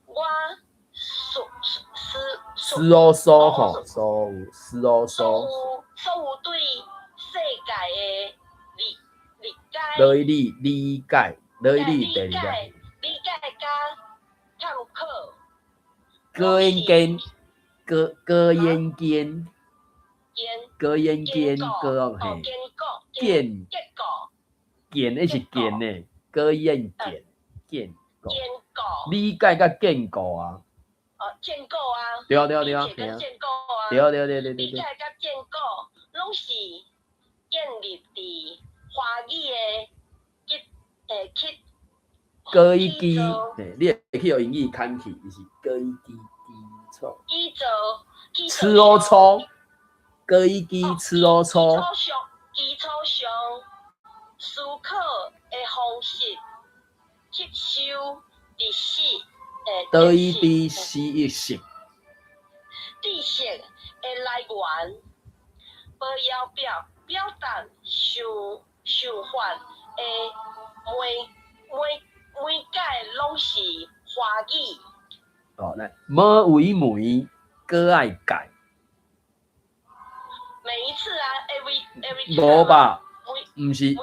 我思思思哦蘇吼，所有思哦蘇。所有對世界的理解。理理解，理理第二個。理解佮探討。高音間，高高音間。高音間，高嘿。建。建，彼是建呢，高音建建構。理解佮建構啊。哦，建構啊。對啊對啊對啊，理解佮建構啊。對對對對對。理解佮建構，攏是建立佇華語的去。高一基，嘿，你會去予英語牽去，伊是高一基基礎。基礎，吃烏粗，高一基吃烏粗。基礎上思考的方式，吸收知識，倒一滴思一識。知識的來源，無要表達想法的媒介攏是華語。哦，來，無為媒，閣愛改。每一次啊，every 無吧？毋是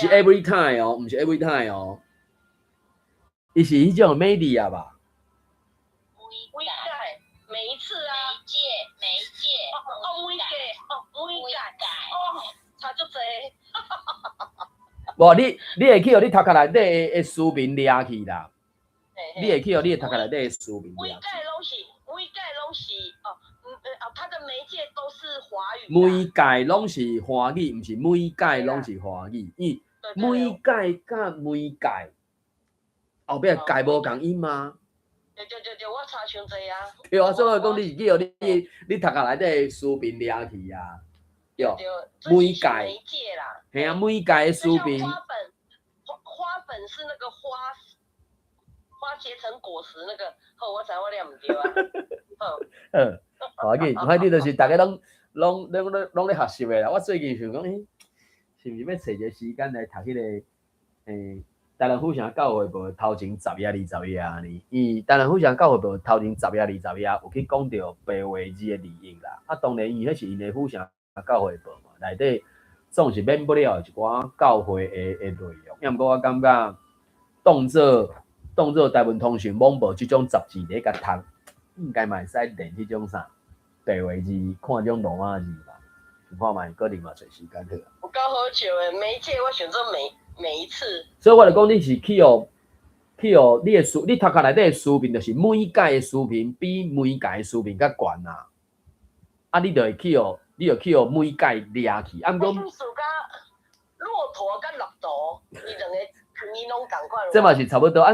every time 哦，毋是 every time 哦，伊是彼種 media 吧？每屆，每一次啊。媒介，媒介。哦哦，媒介，哦媒介，哦，差足濟。無，你會去予你頭殼內底的書名掠去啦。你會去予你的頭殼內底的書名掠去。每屆攏是，每屆攏是哦，哦，它的媒介都是華語。媒介攏是華語，毋是每屆攏是華語。伊每屆佮媒介後壁介無仝音嗎？對對對對，我差傷濟啊。對啊，所以我講你是去予你頭殼內底的書名掠去啊。对，对，媒介媒介啦。嘿啊，媒介的就书评像花粉，花粉是那个花花结成果实那个，好，我知我念毋對啊。好，好，無要緊，反正就是逐家攏咧學習的啦。我最近想講，是毋是欲揣一个時間來讀彼個台南府城教會報頭前十頁20頁按呢？伊台南府城教會報頭前十頁20頁有去講著白話字的利益啦。啊，當然伊彼是𪜶的府城教會報嘛，內底總是免不了一寡教會的內容。抑毋過我感覺當做台文通訊網報這種雜誌咧共讀，應該嘛會使練彼種啥白話字，看這種羅馬字吧。想看覓，可能嘛揣時間好。有夠好笑的，每一屆我想做每一次。所以我就講你是去予你的書，你讀冊內底的書評，就是媒介的書評比媒介的書評較懸啊。啊，你就去予媒介掠去。啊，毋過我意思佮駱駝佮駱駝，伊兩個伊攏仝款。這嘛是差不多啊。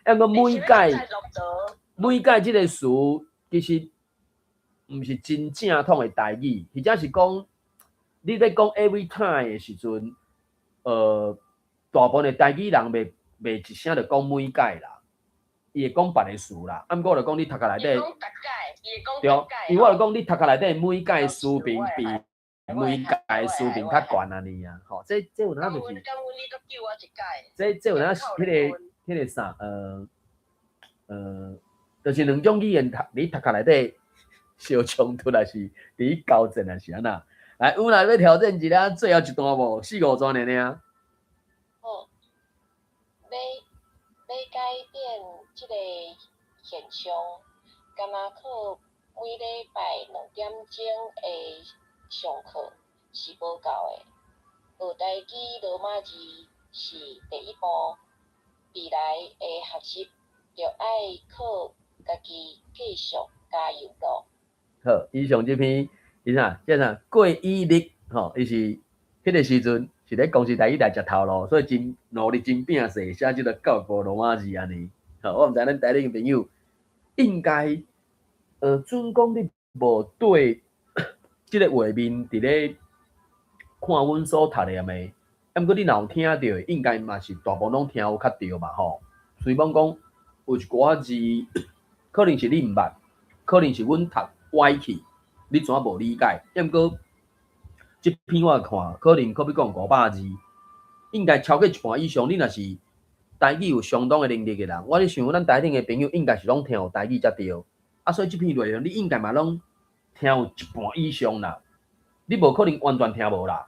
啊，毋過媒介媒媒介這個詞其實毋是真正統的台語，或者是講你咧講 every time 的時陣，大部分的台語人袂一聲就講媒介啦，伊會講別个詞啦。啊，毋過我就講你讀冊內底，伊講逐屆，伊會講對逐屆。因為我就講你讀冊內底媒介書評比媒介書評較懸按呢啊，吼，這有當就是，感恩你閣救我一擺。這有當是彼個啥，就是兩種語言讀你讀冊內底相衝突，還是佇交戰，還是按怎？來，有人欲挑戰一下最後一段無？四五段爾爾。好，欲改變這个現象，敢若靠每禮拜2點鐘的上課是無夠的。學台語羅馬字是第一步，未來的學習著愛靠家己繼續加油咯。好，以上這篇，伊啥？這啥？過以力，吼，伊是彼個時陣是咧公視台語來食頭路，所以真努力，真拼勢，寫這个教育部羅馬字按呢。吼，我毋知咱台頂的朋友應該，準講你無對這个畫面佇咧看阮所讀的的，啊，毋過你若有聽著，應該嘛是大部分攏聽有較對嘛吼。雖罔講有一寡字，可能是你毋捌，可能是阮讀歪去，你怎無理解？抑毋過這篇我看，可能可比講500字，應該超過一半以上。你若是台語有相當的能力的人，我咧想咱台頂的朋友應該是攏聽有台語才對。啊，所以這篇內容你應該嘛攏聽有一半以上啦。你無可能完全聽無啦，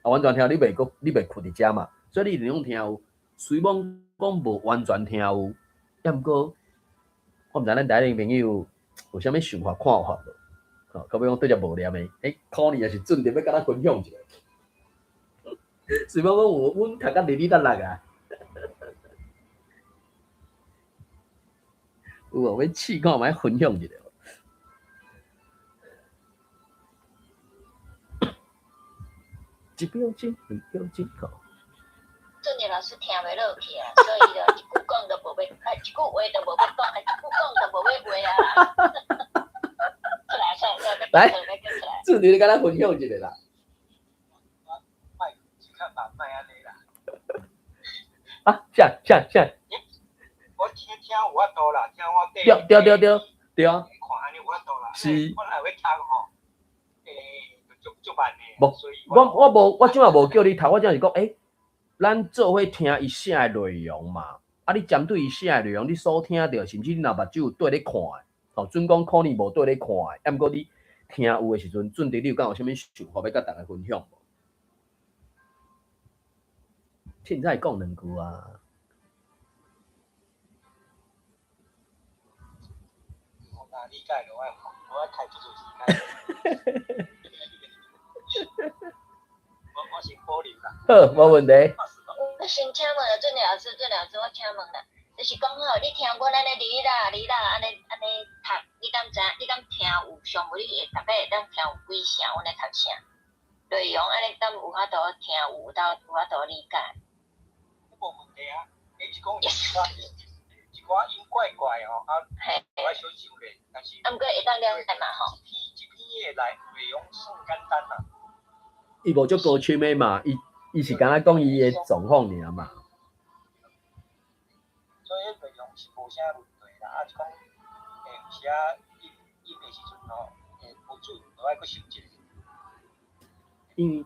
啊，完全聽你袂閣你袂困佇遮嘛，所以你一定攏聽有。雖罔講無完全聽有，抑毋過我毋知咱台頂朋友有啥物想法看法無？吼，可比講對遮無念的，可能也是準備欲共咱分享一下。雖罔講有，阮讀甲哩哩啦啦啊，有無欲試看覓分享一下？一秒鐘，兩秒鐘，好。俊傑老師聽袂落去啊，所以就一句講都無欲，啊，一句話都無欲講，啊，一句講都無欲話啊。出來，出來，來，俊傑，你共咱分享一下啦。莫，這較慢，莫按呢啦。啊，啥啥啥？我聽聽有法度啦，聽我對對對對對啊。看按呢有法度啦。是。我若欲讀吼，足足慢的。無，我無，我這馬無叫你讀，我只是講，咱做伙聽伊寫的內容嘛。啊，你針對伊寫的內容，你所聽著，甚至你若目睭有綴咧看的，吼，準講可能無綴咧看的，啊，毋過你聽有的時陣，準佇你有敢有啥物想法欲共逐家分享無？凊彩講兩句啊。我若理解，就愛我愛開足濟時間。我先保留啦。好，無問題。我先請問俊老師，俊老師，我請問啦，就是講吼，你聽阮按呢哩啦哩啦按呢按呢讀，你敢知影？你敢聽有上無？你會逐擺會當聽有幾成？阮咧讀啥內容？按呢敢有法度聽有到有法度理解？無問題啊，伊是講一寡一寡音怪怪吼，啊，我愛小想咧，但是啊，毋過會當了解嘛吼。這篇這篇的內容算簡單啦。伊無足高深的嘛，伊伊是敢若講伊的狀況爾嘛。所以彼內容是無啥問題啦，啊是講，有時啊印印的時陣吼，會無準，就愛閣修正。因為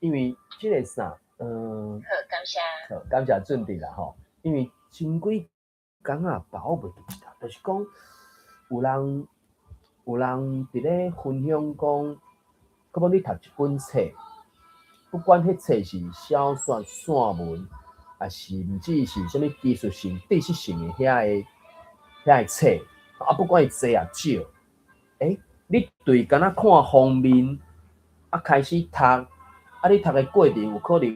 因為這個啥，好，感謝。好，感謝準備啦吼。因為前幾工啊，把我袂記得，就是講有人有人佇咧分享講，可無你讀一本冊，不管彼冊是小說、散文，抑是毋只是啥物技術性、知識性的遐个遐个冊，啊，不管伊濟抑少，你對敢若看封面，啊開始讀，啊你讀的過程有可能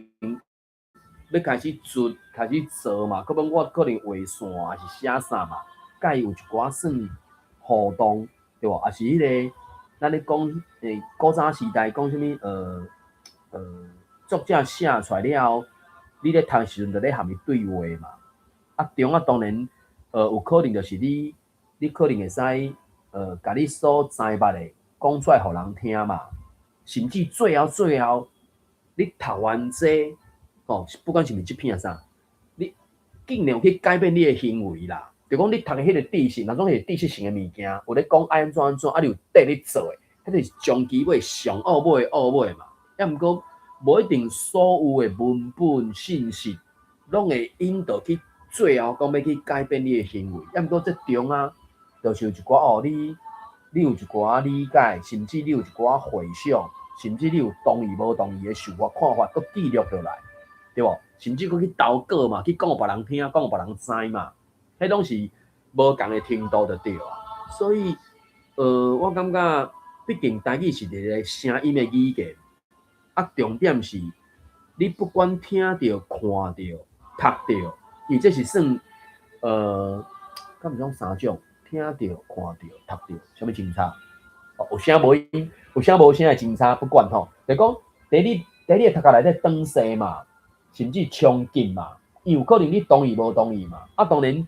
欲開始做、開始做嘛，可能我可能畫線，抑是寫啥嘛，佮伊有一寡算互動，對無？抑是彼個咱咧講，古早時代講啥物？作者寫出來了後，你咧讀的時陣就咧含伊對話嘛。啊，中啊當然，有可能就是你，你可能會使，共你所知捌的講出來予人聽嘛。甚至最後最後，你讀完這個，吼，不管是毋是這篇抑啥，你竟然有去改變你的行為啦。就講你讀的彼個知識，若總是知識性的物件，有咧講愛按怎按怎，啊，你有綴咧做的，彼個是終其尾上奧尾的奧尾嘛。抑毋過無一定所有的文本信息，攏會引導去最後講欲去改變你的行為。抑毋過這中啊，就是有一寡哦，你你有一寡理解，甚至你有一寡回想，甚至你有同意無同意的想法看法，閣記錄落來，對無？甚至閣去投稿嘛，去講予別人聽，講予別人知嘛。彼攏是無仝的程度就對啊。所以，我感覺，畢竟台語是一個聲音的語言，啊，重點是，你不管聽著、看著、讀著，伊這是算，敢毋是講三種？聽著、看著、讀著，啥物清楚？哦，有聲無音，有聲無聲的清楚，不管吼。就講，佇你佇你的讀殼內底轉勢嘛，甚至衝擊嘛，伊有可能你同意無同意嘛。啊，當然，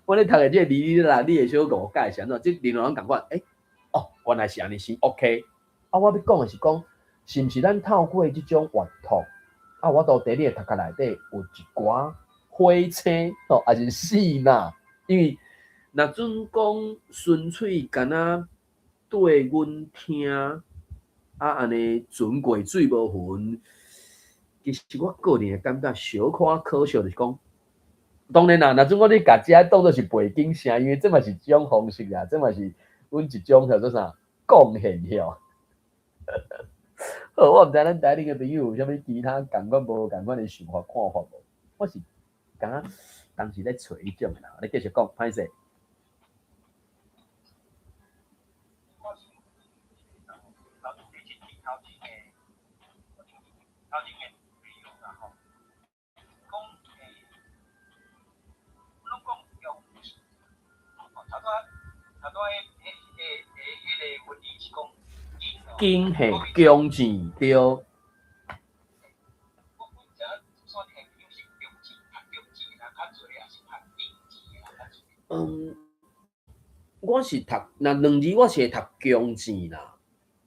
我咧讀的這個字啦，你會小誤解是按怎？這另外攏仝款，哦，原來是按呢是 OK。啊，我欲講的是講，是毋是咱透過這種閱讀，啊，我都佇你的讀殼內底有一寡火星吼，抑是死啦？因為若準講純粹敢若對阮聽，啊，按呢船過水無痕，其實我個人會感覺小可可惜，就是講，當然啦，若準講你共這當做是背景聲，因為這嘛是一種方式啊，這嘛是阮一種叫做啥貢獻吼。好，我毋知咱台頂的朋友有啥物其他仝款無仝款的想法看法無？我是感覺當時咧揣彼種的啦，你繼續講，歹勢。我是頭頭前的頭前的內容啦吼，講攏講中字，吼，頭拄仔頭拄仔彼彼彼彼個文字是講經嘿強字對。我我毋知影山頂的朋友是中字讀中字的人較濟，抑是讀經字的人較濟？我是讀若兩字，我是會讀強字啦。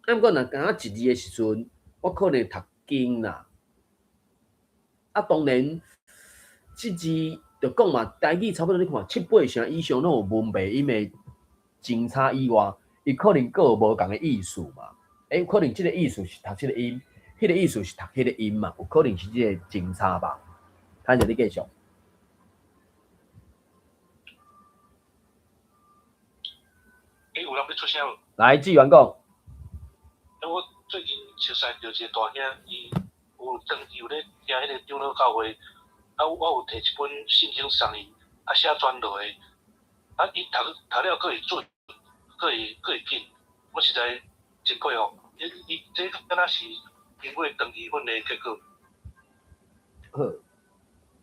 啊，毋過若敢若一字的時陣，我可能會讀經啦。啊，當然，這字就講嘛，台語差不多你看七八成以上攏有文白音的精差以外，伊可能閣有無仝的意思嘛。有可能這個意思是讀這個音，彼個意思是讀彼個音嘛，有可能是這個精差吧。歹勢，你繼續。有人欲出聲無？來，志源講。我最近熟似著一個大兄，伊有長期有咧聽彼個長老教會，啊，我有提一本聖經送伊，啊，寫傳道的，啊，伊讀讀了閣會準，閣會閣會緊，我實在真佩服。伊伊這敢若是經過長期訓練的結果。好，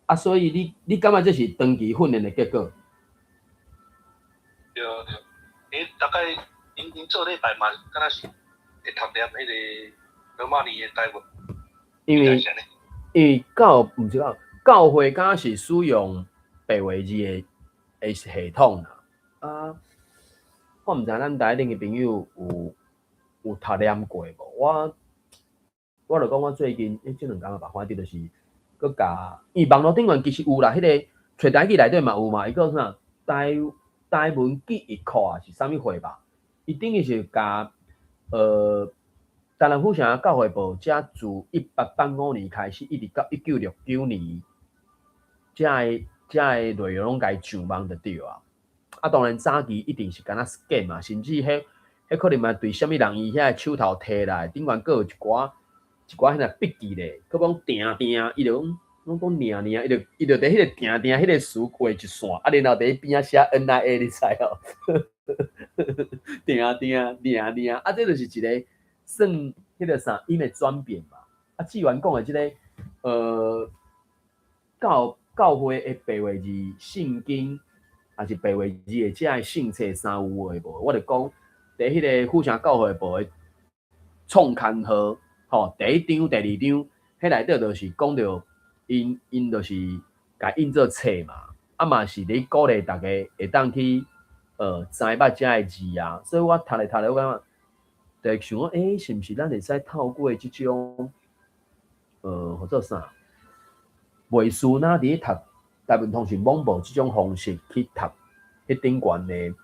啊，所以你你感覺這是長期訓練的結果？對對，伊大概𪜶𪜶做禮拜嘛，敢若是會讀念彼個羅馬尼的台文。因為因為教毋是教教會，敢是使用白話字的的系統啦。啊，我毋知咱台頂的朋友有有讀念過無？我我就講我最近，欸，這兩工吧，反正就是閣共，伊網路頂懸其實有啦，彼個揣台語內底嘛有嘛，伊叫啥？台台文記憶庫啊，是啥物貨吧？伊等於是共台南府城教會報，才自1885年開始，一直到1969年，遮个內容攏共伊上網就對啊。啊，當然早期一定是敢若 scan 嘛，甚至彼可能嘛對啥物人伊遐手頭提來，頂懸閣有一寡一寡彼個筆記咧，閣講定定，伊就講攏講定定，伊就佇彼個定定彼個詞畫一線，啊，然後佇邊仔寫 NIA，你知哦？定定定定，啊，這就是一個算彼個啥音的轉變嘛。啊，志源講的這个教會的白話字聖經，抑是白話字的遮个聖冊啥有的無？我就講佇彼个府城教會報的創刊號，吼，第一張、第二張，彼內底就是講著𪜶就是共印做冊嘛，啊嘛是咧鼓勵逐家會當去知捌遮个字啊，所以我讀咧讀咧，我感覺就想講，欸，是毋是咱會使透過這種號做啥？袂輸若佇咧讀台文通訊網報這種方式去讀彼頂懸的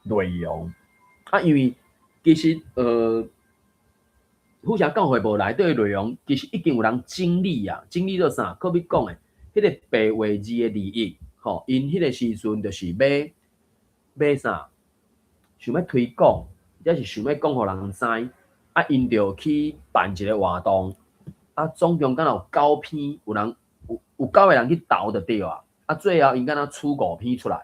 內容。啊，因為其實府城教會報內底的內容，其實已經有人整理啊，整理做啥？可比講的，彼個白話字的字義，吼，𪜶彼個時陣就是欲欲啥？想欲推廣，抑是想欲講予人知，啊，𪜶就去辦一個活動，啊，總共敢若有九篇，有人有九個人去投就對啊，啊，最後𪜶敢若取五篇出來，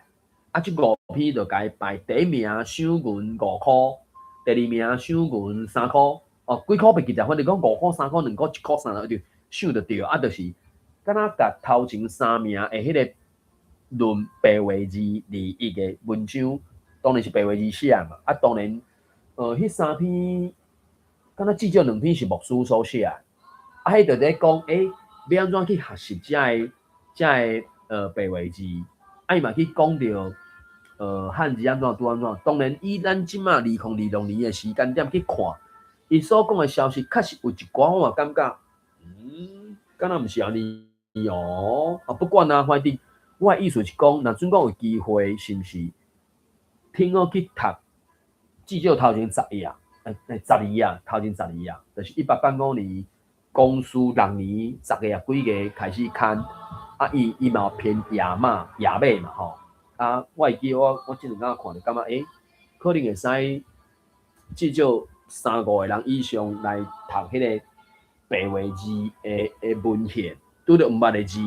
啊，這五篇就共伊排第一名賞銀五箍，第二名賞銀三箍，哦，幾箍袂記得，反正講五箍、三箍、兩箍、一箍、三就賞就對，啊，就是敢若共頭前三名的彼個論白話字字義的文章，當然是白話字寫嘛，啊，當然，彼三篇，敢若至少兩篇是牧師所寫的，啊，彼就咧講，欸，欲按怎去學習遮个白話字，啊，伊嘛去講著，漢字按怎拄按怎，當然以咱這馬2026年的時間點去看，伊所講的消息確實有一寡，我嘛感覺，敢若毋是按呢哦，啊，不管啊，反正我的意思是講，若準講有機會，是毋是挺好去讀，至少頭前十頁，12頁，頭前十二頁，就是1885年光緒六年10月幾个開始刊，啊，伊嘛有編頁碼頁碼嘛吼，啊，我會記我這兩工看就感覺，欸，可能會使至少三五個人以上來讀彼個白話字的文獻，拄著毋捌的字，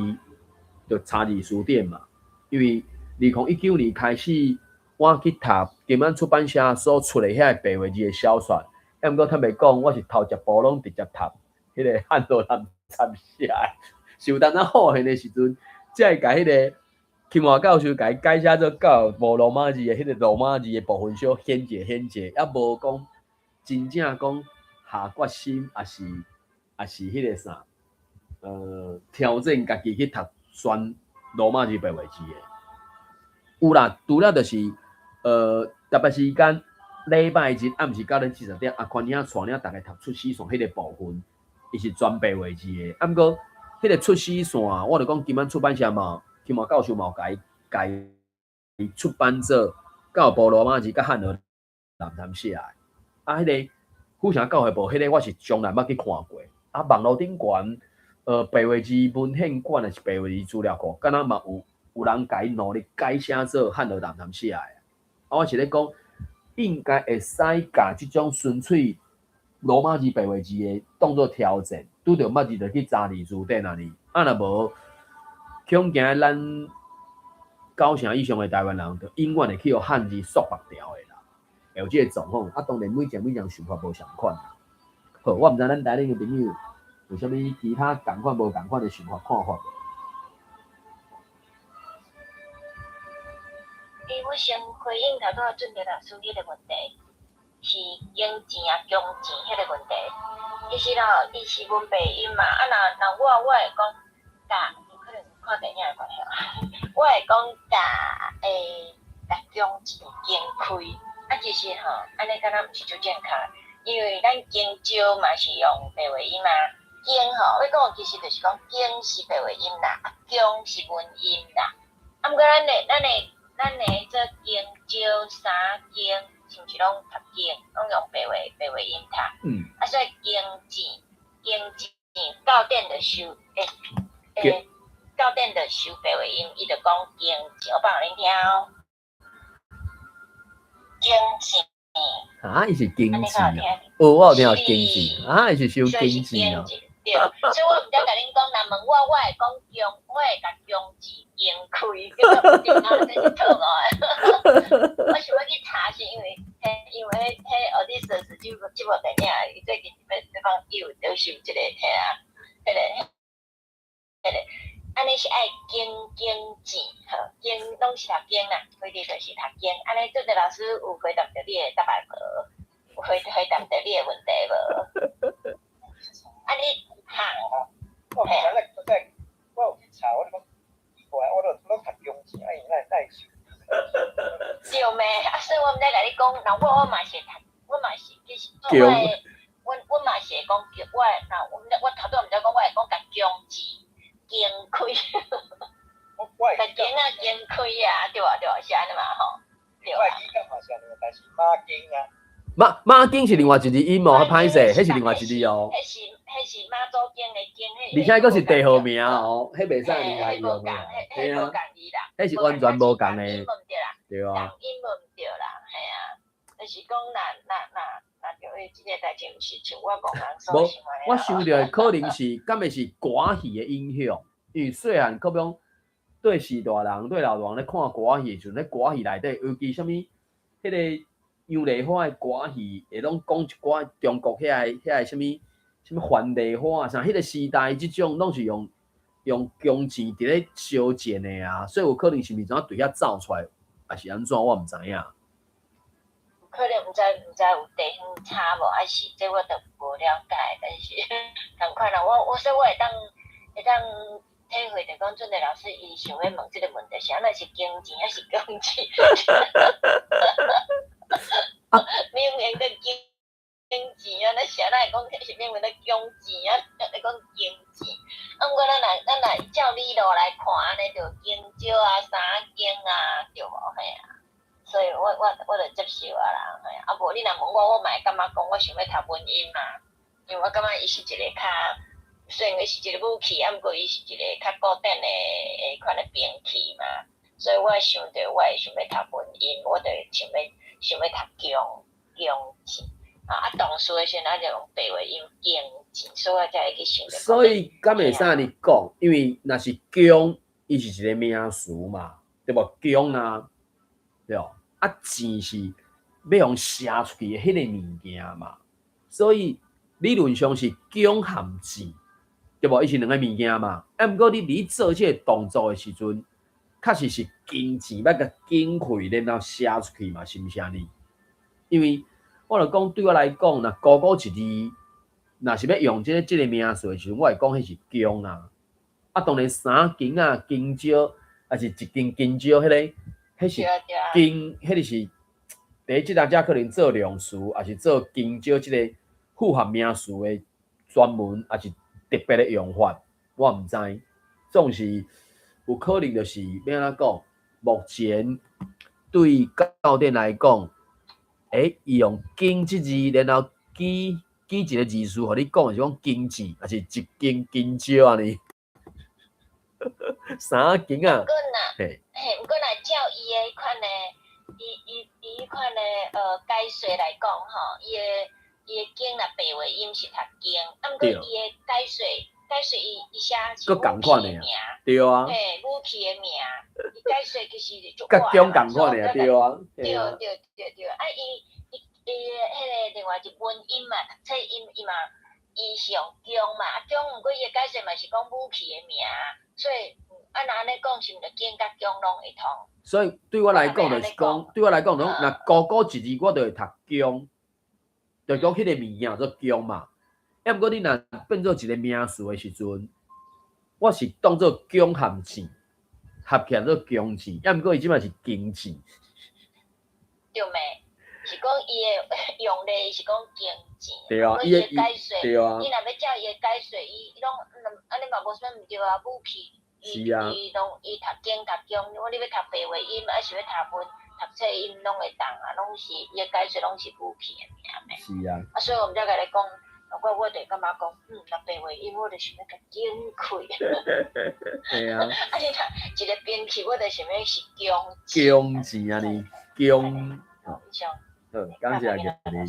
就查字詞典嘛。因為2019年開始，我去讀金安出版社所出的遐個白話字的小說，啊，毋過坦白講，我是頭一步攏直接讀彼個漢羅南參寫的，是有當仔好現的時陣，才會共彼個金華教授共伊改寫做較無羅馬字的彼個羅馬字的部分小顯一顯一，抑無講真正講下決心，抑是彼個啥，挑戰家己去讀全羅馬字白話字的。有啦，除了就是，特別時間禮拜日暗時九點四十點，阿寬兄帶領逐家讀出死線彼個部分，伊是全白話字的。啊，毋過彼個出死線，我就講金安出版社嘛，金華教授嘛有共伊共伊出版做較有無羅馬字佮漢羅南參寫的。啊，彼個府城教會報，彼個我是從來毋捌去看過。啊，網路頂懸，白話字文獻館抑是白話字資料庫，敢若嘛有人共伊努力改寫做漢羅南參寫的。啊，我是咧講，應該會使共這種純粹羅馬字白話字的當做挑戰，拄著毋捌字就去查字詞典按呢。啊，若無，恐驚咱九成以上的台灣人，就永遠會去予漢字束縛牢的啦，會有這个狀況。啊，當然每一人每一人想法無仝款。好，我毋知咱台頂的朋友有啥物其他仝款無仝款的想法看法無？欸，我先回應頭拄仔俊傑老師彼個問題，是金錢啊、金錢彼個問題。其實咯，伊是文白音嘛，啊若若我會講共，有可能看電影的關係，我會講共欸，共金錢間開，啊其實吼，按呢敢若毋是足正確。因為咱弓蕉嘛是用白話音啊，弓吼，我講其實就是講弓是白話音啦，啊弓是文音啦。啊，毋過咱的做弓蕉三弓，是毋是攏讀弓，攏用白話音讀？啊，所以弓箭弓箭教典就收，教典就收白話音，伊就講弓箭，我放予恁聽哦。弓箭。啊，伊是弓箭哦，哦，我有聽過弓箭，啊，伊是收弓箭哦。對，所以我毋知共恁講，若問我，我會講弓，我會共弓字弓開，叫做毋對，啊，這是錯誤的。我想欲去查，是因為彼奧迪斯這部電影，伊最近欲放，伊有收一個彼啊，彼個，按呢是愛弓弓箭，吼，弓攏是讀弓啦，規定就是讀弓。按呢，俊德老師有回答著你的答案無？有回答著你的問題無？啊你哈？我毋知影，在我有去查，我就講奇怪，我都攏讀弓箭，啊伊哪會收？對咩？啊，所以我毋知共你講，若我嘛是讀，我嘛是其實我的，我嘛是會講叫我，若我我頭拄毋知講，我會講共弓字弓開，共弓仔弓開啊，對啊對啊，是按呢嘛吼？對啊。我會記得嘛是按呢，但是馬經啊。馬經是另外一字音哦，較歹勢，彼是另外一字哦。彼是媽祖經的經，而且閣是地號名哦，彼袂使另外用的。嘿啊，彼是完全無仝的。對啊。音無毋對啦，嘿啊，就是講若著這個代誌，毋是像我戇人所想的。無，我想著可能是，敢會是歌戲的影響？因為細漢可能對序大人、對老大人咧看歌戲的時陣，咧歌戲內底，尤其啥物，彼個楊麗花的歌戲，會攏講一寡中國遐個啥物啥物樊梨花啊啥，彼個時代這種攏是用弓箭佇咧相戰的啊，所以有可能是毋是怎對遐走出來，抑是按怎，我毋知影。可能毋知有地方差無，抑是這我就無了解。但是仝款啦，我所以我會當體會著講，俊德老師伊想欲問這個問題是按怎是弓箭抑是弓箭？明明著弓箭啊，咱啥會講是明明咧弓箭啊，咧講弓箭。啊，毋過咱若照理路來看，按呢就弓蕉啊、三弓啊，對無？嘿啊。所以我就接受啊啦，嘿啊，無你若問我，我嘛會感覺講我想欲讀文音嘛，因為我感覺伊是一個較，雖然伊是一個武器，啊，毋過伊是一個較古典的款的兵器嘛，所以我想著我會想欲讀文音，我就想欲讀弓箭，啊，動詞的時陣，咱就用白話音弓箭，所以我才會去想著。所以敢會使按呢講？因為若是弓，伊是一個名詞嘛，對無？弓啊，對無？啊，箭是欲予射出去的彼個物件嘛，所以理論上是弓和箭，對無？伊是兩個物件嘛。啊，毋過你佇做這個動作的時陣，確實是弓箭欲共弓開，然後射出去嘛，是毋是按呢？因為我著講對我來講，若孤孤一字，若是欲用這個名詞的時陣，我會講彼是弓啊。啊，當然三弓仔、弓蕉，抑是一根弓蕉，彼個。彼是弓，彼個是佇這當遮可能做量詞，抑是做弓蕉這個複合名詞的專門，抑是特別的用法，我毋知。總是有可能就是欲按怎講？目前對教典來講，伊用弓這字，然後舉一個字詞，予你講，是講弓箭，抑是一根弓蕉按呢？三弓啊？嘿，毋過若照伊的彼款的，伊彼款的解說來講吼，伊的弓若白話音是讀弓，啊毋過伊的解說伊寫是武器的名，對啊，嘿，武器的名，伊解說其實就佮弓仝款的對啊，對對對對，啊伊伊伊的彼個另外一文音嘛，讀冊音伊嘛，伊是用弓嘛，啊弓毋過伊的解說嘛是講武器的名，所以。啊，若按呢講，是毋是弓佮弓攏會通？所以對我來講，就是講，對我來講，攏若孤孤一字，我就會讀弓，就講彼個物件做弓嘛。啊，毋過你若變做一個名詞的時陣，我是當做弓和箭合起來做弓箭，啊，毋過伊這擺是弓箭。對咩？是講伊的用例，伊是講經錢。對啊，伊的解說，伊若欲照伊的解說，伊攏按呢嘛無啥物毋對啊，武器。是啊。伊攏伊讀經讀經，如果你欲讀白話音，抑是欲讀文讀冊音，攏會當啊，攏是伊的解說攏是武器的名。是啊。啊，所以我們才共你講，我就感覺講，若白話音，我就想欲共剪開。對啊。啊，你若一個兵器，我就想欲是弓。弓字按呢，弓。好，以上。好，感謝玉玲。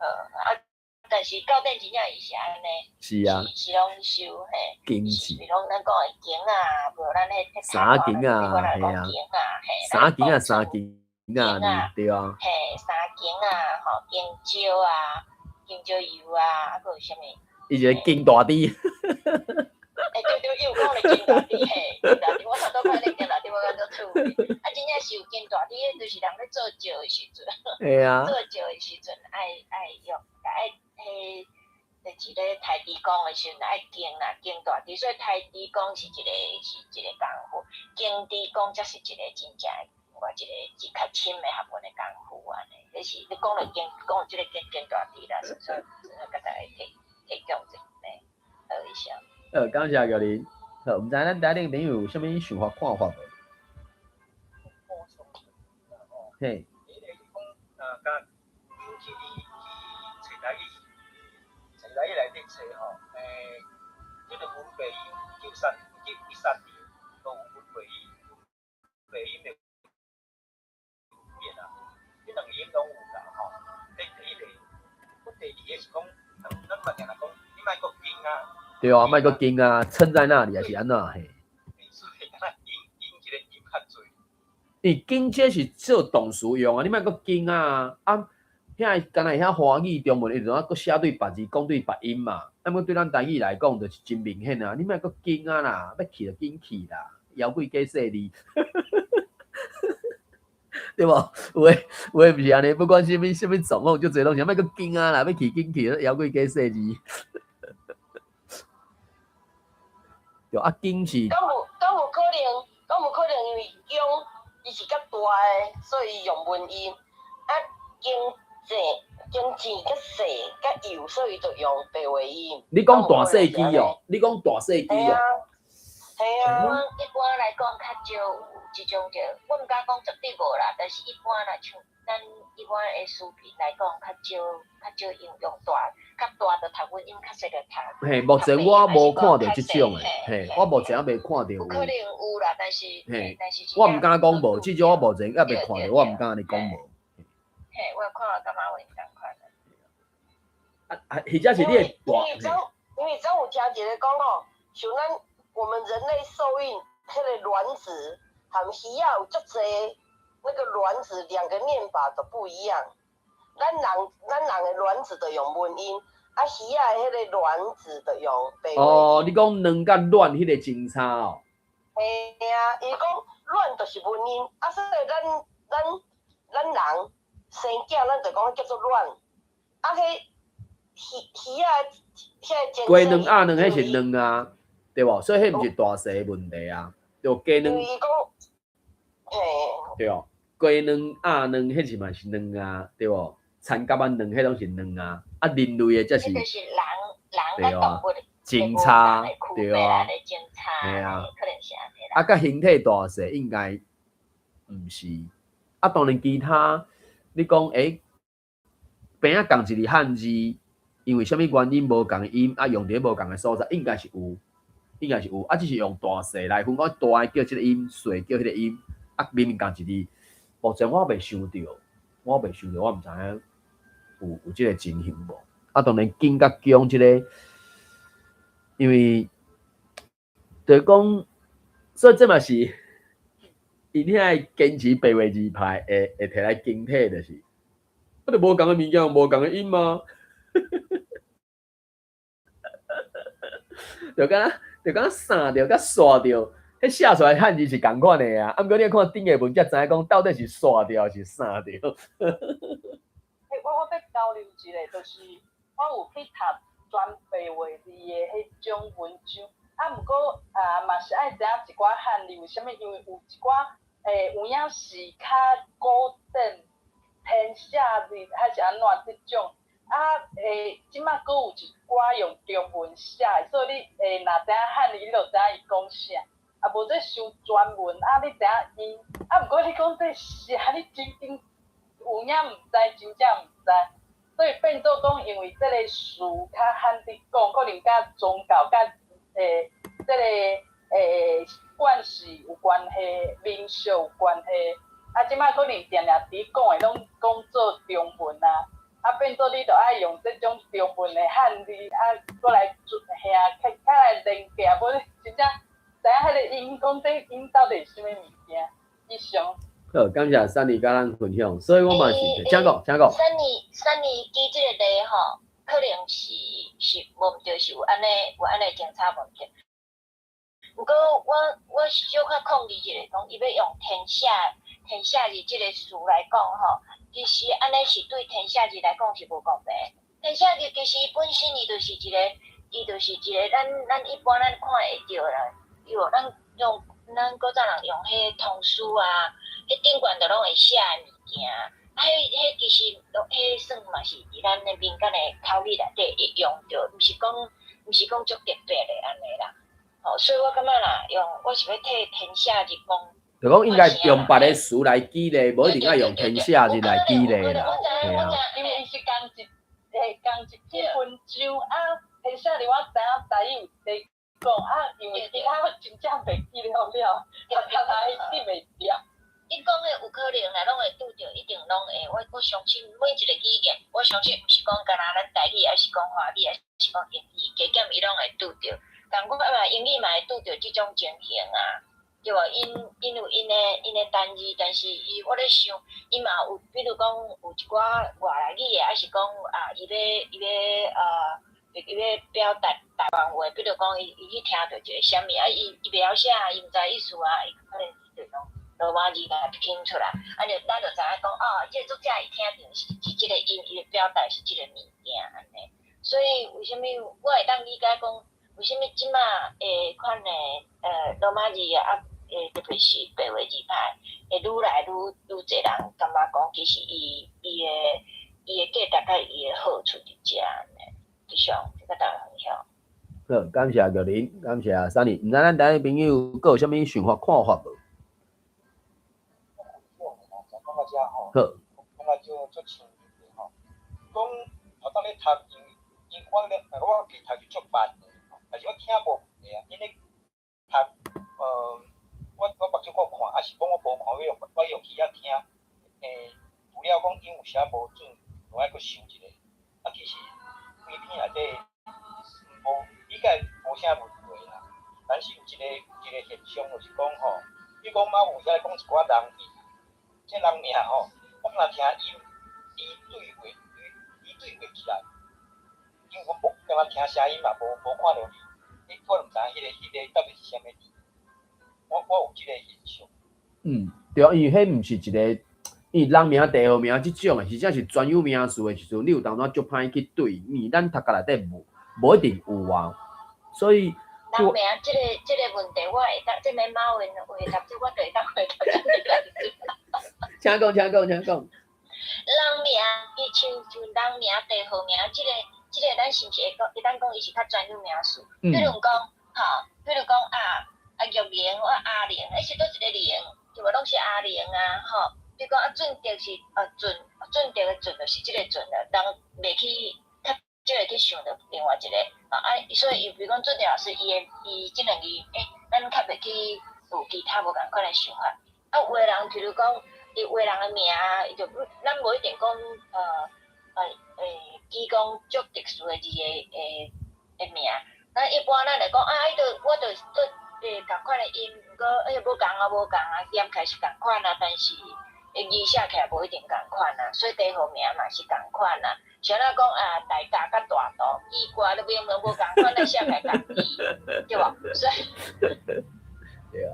啊，但是到底真正伊是按呢？是啊。是攏收嘿。金錢。是講咱講的弓啊，無咱彼三弓啊，嘿啊。三弓啊，三弓啊，對啊。嘿，三弓啊，吼，弓蕉啊，弓蕉油啊，啊，閣有啥物？伊一個弓大豬。欸，對對，伊有講咧弓大豬嘿，弓大豬，我頭拄看咧弓大豬，我感覺趣味。啊，真正是有弓大豬，彼就是人咧做醮的時陣。嘿啊。做醮的時陣愛愛用，愛彼，就是咧刣豬公的時陣愛弓啦，弓大豬，所以刣豬公是一個是一個功夫，弓豬公才是一個真正的我一個是較深的學問的功夫按呢。彼是你講著弓，講著這個弓弓大豬啦，所以共大家提提供一下，好，以上。好，感謝玉玲。好，毋知咱台頂朋友有啥物想法看法無？嘿。彼個是講，甲去去揣台語，揣台語內底揣吼，這個文白音1913年都有文白音，白音的變啊，這兩個音攏有啦吼。這第一個，阮第二個是講，咱嘛定定講，你莫閣弓啊。對啊，莫閣弓啊，撐在那裡還是按怎嘿？所以敢若弓弓這個音較濟。伊弓這是做動詞用啊，你莫閣弓啊，啊，遐敢若遐華語中文，伊就閣寫對別字，講對別音嘛。啊，毋過對咱台語來講，就是真明顯啊！你莫閣弓啊啦，欲去就緊去啦，枵鬼加細膩，對無？有的有的毋是按呢，不管啥物啥物狀況，足濟攏是莫閣弓啊啦，欲去緊去，枵鬼加細膩。對啊，弓是。敢有敢有可能？敢有可能因為弓伊是較大的，所以用文音。啊，弓箭、弓箭較細、較幼，所以就用白話音。你講大細支哦？你講大細支哦？嘿啊。一般來講，較少有這種就，我毋敢講絕對無啦，但是一般來像咱一般的視頻來講，較少較少用用大，較大就讀文音，較細就讀。嘿，目前我無看著這種的，嘿，我目前猶未看著有。有可能有啦，但是，嘿，但是我毋敢講無，至少我目前猶未看著，我毋敢按呢講無。嘿，我看感覺有仝款。啊啊，或者是你的大。因為昨有聽一個講吼，像咱我們人類受孕，彼個卵子含魚仔有足濟，那個卵子兩個念法都不一樣。咱人的卵子就用文音，啊魚仔的彼個卵子就用白話。哦，你講卵佮卵彼個真差哦。嘿啊，伊講卵就是文音，啊所以咱人生囝，咱就講叫做卵，啊彼魚仔遐雞卵鴨卵彼是卵啊，對無？所以彼毋是大細的問題啊，對，雞卵。伊講，嘿。對哦，雞卵鴨卵彼是嘛是卵啊，對無？田蛤仔卵彼攏是卵啊，啊人類的才是。彼就是人人佮動物真差，對啊，嘿啊，可能是按呢啦。啊，佮形體大細應該毋是，啊當然其他，你講欸，邊仔仝一個漢字，因為啥物原因無仝的音，啊用佇無仝的所在，應該是有，應該是有，啊只是用大細來分，講大的叫這個音，細叫彼個音，啊明明仝一字，目前我未想著，我未想著，我毋知影有有這個情形無？啊當然弓佮弓這個，因為就是講，所以這嘛是，𪜶遐堅持白話字派會會提來形體，就是，啊，就無仝的物件，無仝的音嘛。就敢若就敢若散著佮煞著，彼寫出來漢字是仝款的啊。啊，毋過你看頂個文才知影講到底是煞著抑是散著。欸，我欲交流一下，就是我有去讀全白話字的彼種文章，啊，毋過啊嘛是愛知影一寡漢字，為啥物？因為有一寡有影是較古典天赦日還是按怎這種？啊，欸，這馬閣有一寡用中文寫的，所以你欸，若知影漢字，你就知影伊講啥。啊，無這傷專門，啊，你知影伊，啊，毋過你講這寫，你真真有影毋知，真正毋知。所以變做講，因為這個詞較罕佇講，可能佮宗教佮欸，這個欸慣勢有關係，民俗有關係。啊，這馬可能定定佇講的攏講做中文啊，啊變做你著愛用這種中文的漢字啊，閣來做遐較較來連結，無你真正知影彼個音講這音到底是啥物物件。以上。好，感謝珊妮佮咱分享，所以我嘛是，請講，請講。珊妮，珊妮舉這個例吼，可能是是無毋對，是有按呢有按呢政策問題。毋過我我小可抗議一下，講伊欲用天赦天赦日這個詞來講吼，其實按呢是對天赦日來講是無公平。天赦日其實本身伊就是一個，伊就是一個咱咱一般咱看會著啦，伊無咱用咱古早人用彼個通書啊，彼頂懸就攏會寫的物件，啊，彼彼其實攏彼算嘛是佇咱的民間的口語內底會用著，毋是講毋是講足特別的按呢啦。吼，所以我感覺啦，用我是欲替天赦日講。就講應該用別个詞來舉例，無一定愛用天赦日來舉例啦。嘿啊。因為伊是仝一，欸，仝一篇文章啊，天赦日我知影台語有佇講啊，因為其他我真正袂記了了，啊，較來記袂牢。你講的有可能啦，攏會拄著，一定攏會。我我相信每一個語言，我相信毋是講干焦咱台語，抑是講華語，抑是講英語，加減伊攏會拄著。仝款嘛，英語嘛會拄著這種情形啊，對無？𪜶𪜶有𪜶的𪜶的單字，但是伊我咧想，伊嘛有，比如講有一寡外來語的，抑是講啊，伊欲伊欲呃，伊欲表達台灣話，比如講伊伊去聽著一個啥物啊，伊伊袂曉寫，伊毋知意思啊，伊可能就用羅馬字共拼出來，啊，就咱就知影講，哦，這個作者伊聽著是是這個音，伊的表達是這個物件按呢。所以為啥物我會當理解講，為啥物這馬的款的呃羅馬字啊，欸特別是白話字派會愈來愈愈濟人感覺講，其實伊伊的伊的價值佮伊的好處佇遮按呢。以上，這個大家分享。好，感謝玉玲，感謝珊妮。毋知咱台灣朋友閣有啥物想法看法無？講到遮吼，好，感覺足足深入的吼。講頭當咧讀，因因我咧，我其實讀是足慢的，但是我聽無問題啊。𪜶咧讀，呃，我我目睭閣看，抑是講我無看，我用我用耳仔聽。欸，除了講音有時無準，我愛閣想一下。啊，其實規篇內底無理解無啥問題啦。但是有一個有一個現象，就是講吼，比如講馬有遐講一寡人，伊這人名吼，我若聽音，伊對袂，伊伊對袂起來，因為我無敢若聽聲音嘛，無無看著字，你我毋知影彼個彼個到底是啥物字。我我有這個現象。嗯，對啊，因為彼毋是一個，因為人名、地號名這種的，實際是專有名詞的時陣，你有當陣足歹去對，因為咱讀冊內底無無一定有啊，所以。人名這個這個問題，我會當這個馬雲回答，這我就會當回答。請講，請講，請講。人名，伊像像人名、地號名，這個這個，咱是毋是會講？會當講伊是較專有名詞？比如講，吼，比如講啊啊玉玲，我阿玲，彼是佗一個玲，對無？攏是阿玲啊，吼。比如講啊，俊德是啊俊，俊德的俊就是這個俊啦，人袂去較少會去想著另外一個啊啊，所以伊比如講俊德老師，伊的伊這兩字，欸，咱較袂去有其他無仝款的想法。啊，有的人，譬如講，伊有的人的名，伊就咱無一定講，呃呃欸，記講足特殊的字的的的名。咱一般咱來講啊，伊就我就做欸仝款的音，毋過欸無仝啊無仝啊，念起來是仝款啊，但是欸字寫起來無一定仝款啊，所以地號名嘛是仝款啊。像咱講啊，大甲佮大肚，奇怪，你明明無仝款，咱寫起來仝字，對無？所以，對啊。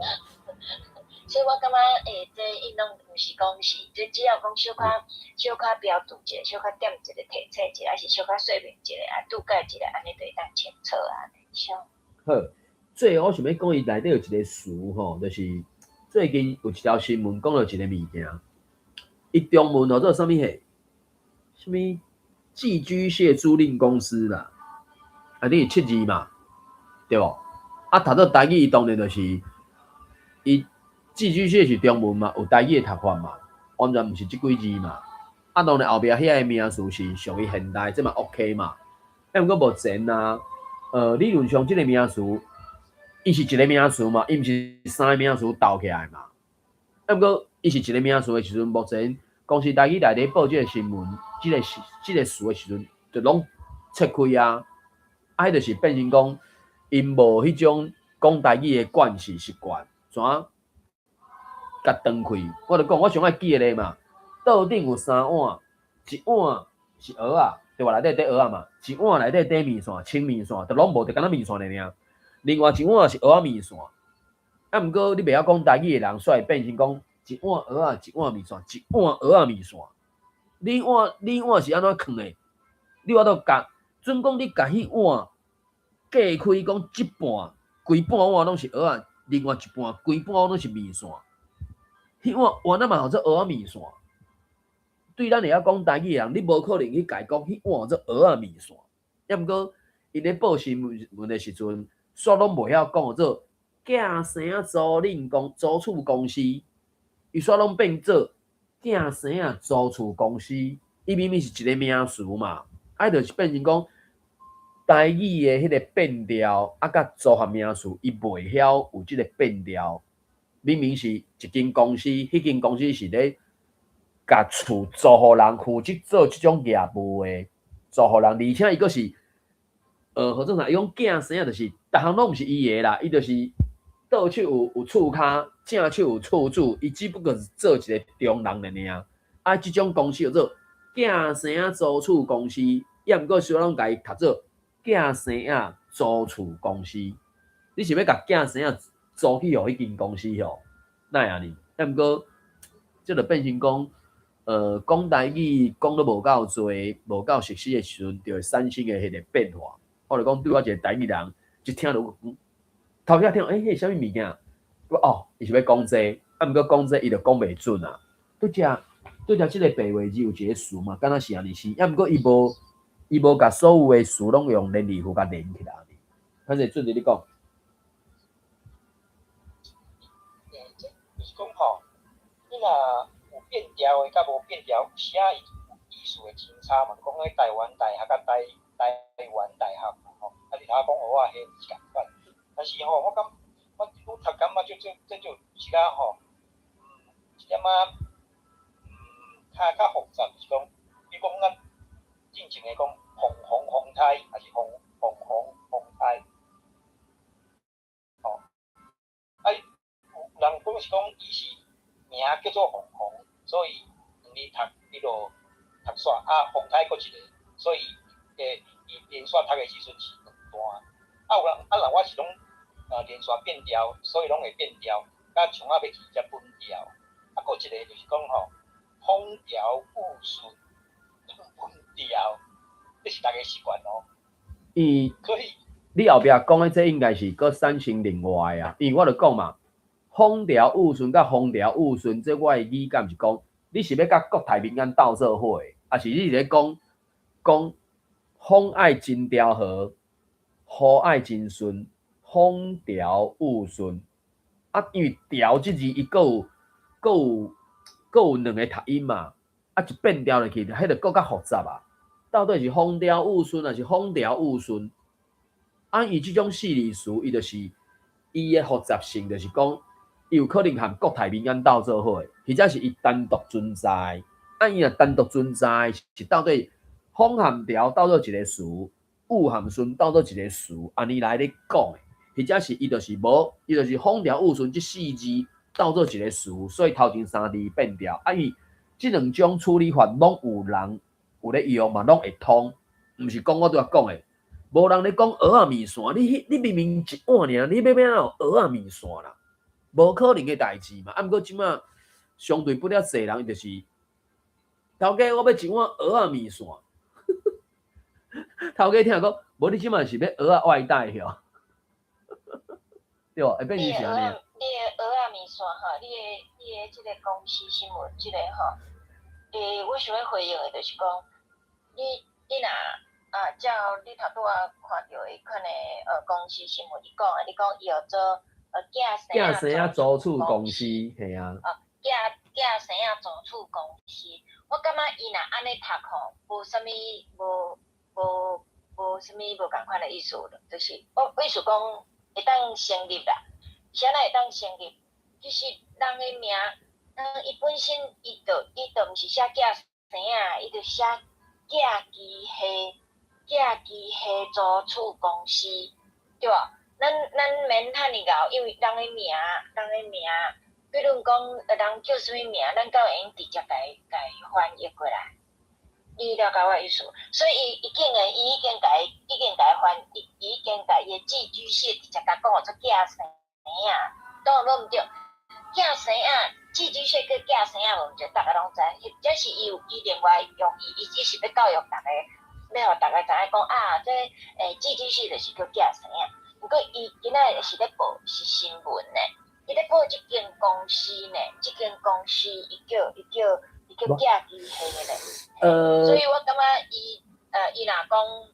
所以我感覺，欸，這𪜶攏毋是講是，這只要講小可小可標註一下，小可點一個提醒一下，抑是小可說明一下，啊，注解一下，按呢就會當清楚啊。好，最後我想欲講伊內底有一個詞吼，就是最近有一條新聞講著一個物件，伊中文號做啥物貨？啥物寄居蟹租賃公司啦，啊，你是七字嘛，對無？啊，讀做台語，當然就是伊寄居蟹是中文嘛，有台語的讀法嘛，完全毋是這幾字嘛。啊，當然後壁遐个名詞是屬於現代，這嘛 OK 嘛。啊，毋過目前啊，理論上這個名詞，伊是一個名詞嘛，伊毋是三個名詞鬥起來嘛。啊，毋過伊是一個名詞的時陣，目前公視台語內底報這個新聞，這個詞的時陣，就攏切開啊。啊，彼就是變成講，𪜶無彼種講台語的慣勢習慣，怎共斷開？我就講，我上愛記得嘛，桌頂有三碗，一碗是蚵仔，對吧？內底底蚵仔嘛，一碗內底底麵線，清麵線，就攏無，就干焦麵線爾爾。另外一碗是蚵仔麵線，啊，毋過你袂曉講台語的人，煞會變成講一碗蚵仔，一碗麵線，一碗蚵仔麵線。你碗是按怎囥的？你有法度共，準講你共彼碗隔開，講這半規半碗攏是蚵仔，另外一半規半碗攏是麵線。彼碗原來嘛號做蚵仔麵線。對咱會曉講台語的人，你無可能去共伊講彼碗號做蚵仔麵線。抑毋過𪜶咧報新聞的時陣，煞攏袂曉講號做寄生租賃公租厝公司，伊煞攏變做寄生仔租厝公司。伊明明是一個名詞嘛，啊，就是變成講台語的彼個變調，啊，佮組合名詞，伊袂曉有這個變調。明明是一間公司，彼間公司是咧共厝租予人，負責做這種業務的，租予人，而且伊閣是，號做啥？伊講寄生仔就是，逐項攏毋是伊的啦，伊就是倒手有厝跤，正手有厝主，伊只不過是做一個中人爾爾。啊，這種公司叫做寄生仔租厝公司，抑毋過小攏共伊讀做寄生仔租厝公司。你是欲共寄生仔租去予彼間公司吼？哪會按呢？抑毋過，這就變成講，講台語講得無夠濟、無夠熟悉的時陣，就會產生的彼個變化。我就講對我一個台語人，一聽就頭一聽，欸，彼是啥物物件？我哦，伊是欲講這個，啊，毋過講這個伊就講袂準啊。對遮這個白話字有一個詞嘛，敢若是按呢是，抑毋過伊無共所有的詞攏用連字符共連起來。歹勢，準佇你講。這就是講吼，你若有變調的，佮無變調，有時仔伊有意思會真差嘛。講彼台灣大學佮台灣大學嘛吼，啊，你頭仔講蚵仔蝦是仝款，但是吼，我愈讀感覺就這就有一寡吼，一點仔，較複雜，就是講，比如講咱進前的講鳳凰風胎，抑是鳳凰風胎，吼，啊，有人講是講伊是名叫做鳳凰，所以兩字讀伊就讀煞，啊，風胎閣一個，所以伊連續讀的時陣是兩段。啊，有人啊，人我是攏連續變調，所以攏會變調，佮像仔欲去才分調。啊，閣一個就是講吼，風調雨順，分調，這是逐家習慣哦。伊，可以。你後壁講的這應該是閣產生另外的啊，因為我就講嘛，風調雨順佮風調雨順，這我的語感是講，你是欲佮國泰民安鬥做伙，抑是你是咧講講風愛真調和，雨愛真順，風調雨順。啊，因為調這字伊閣有兩個讀音嘛，啊一變調入去，彼就閣較複雜啊。到底是風調雨順，抑是風調雨順？啊，伊這種四字詞，伊就是伊的複雜性，就是講，伊有可能和國泰民安鬥做伙，或者是伊單獨存在。啊，伊若單獨存在，是到底風和調鬥做一個詞，雨和順鬥做一個詞，按呢來咧講的，或者是伊就是無，伊就是風調雨順這四字鬥做一個詞，所以頭前三字變調。啊，伊這兩種處理法攏有人有咧用嘛，攏會通，毋是講我拄仔講的。無人咧講蚵仔麵線，你明明一碗爾，你欲欲按怎有蚵仔麵線啦？無可能的代誌嘛。啊，毋過這馬相對不了濟人，伊就是頭家，我欲一碗蚵仔麵線。頭家聽講，無你這馬是欲蚵仔外帶吼？對無？會變成是按呢？你的蚵仔麵線吼，你的這个公視新聞這个吼，欸，我想欲回應的就是講，你若啊，照你頭拄仔看著彼款的公司新聞，你講的，你講伊號做寄寄生仔租厝公司，嘿啊。哦，寄生仔租厝公司，我感覺伊若按呢讀吼，無啥物無無無啥物無仝款的意思，就是我意思講會當成立啦。啥物會當成立？其實人的名，人伊本身伊就毋是寫寄生仔，伊就寫寄機械租厝公司，對無？咱免遐爾𠢕，因為人的名，比如講人叫啥物名，咱敢會用直接共伊翻譯過來？你了解我意思？所以伊竟然伊已經共伊已經共伊翻，伊已經共伊的寄居蟹直接共講號做寄生仔，當然攏毋對。寄生仔，寄居蟹佮寄生仔無毋對，逐家攏知。或者是伊有伊另外用意，伊只是欲教育逐家，欲予逐家知影講啊，這寄居蟹就是叫寄生仔。毋過伊今仔日是咧報是新聞呢，伊咧報這間公司呢，這間公司伊叫寄居蟹呢。所以我感覺伊若講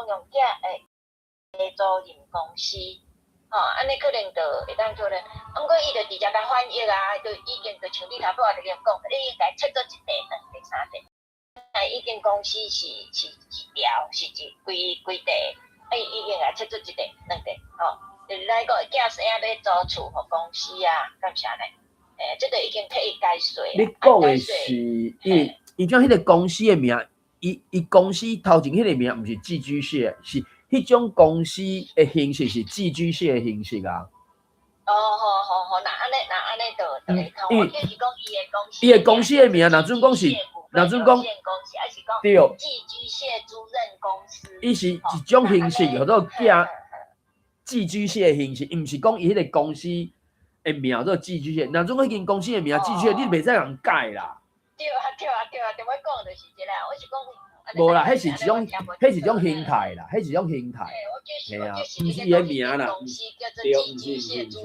用寄租賃公司，吼，按呢可能就會當做咧。毋過伊就直接共翻譯啊，就已經就像你頭拄仔就講，你應該切做一塊、兩塊、三塊。啊，已經公司是一條，是一規規塊，啊，伊已經共切做一塊、兩塊，吼。就是咱講寄生仔欲租厝予公司啊，敢是按呢？欸，這個已經替伊解說。你講的是，伊將彼個公司的名，伊公司頭前彼個名毋是寄居蟹，是彼種公司的形式是寄居蟹的形式啊。哦，好好好，若按呢，若按呢就會通。我就是講伊的公司。伊的公司的名，若準講是，若準講，對。寄居蟹租賃公司。伊是一種形式，叫做寄居蟹的形式，伊毋是講伊彼個公司的名做寄居蟹。若準彼間公司的名寄居蟹，你袂使共改啦。對啊對啊對啊，對我講就是這啦，我是講。無啦，彼是一種，彼是一種形態啦，彼是一種形態。嘿啊，毋是伊的名啦。對，毋是毋是毋是。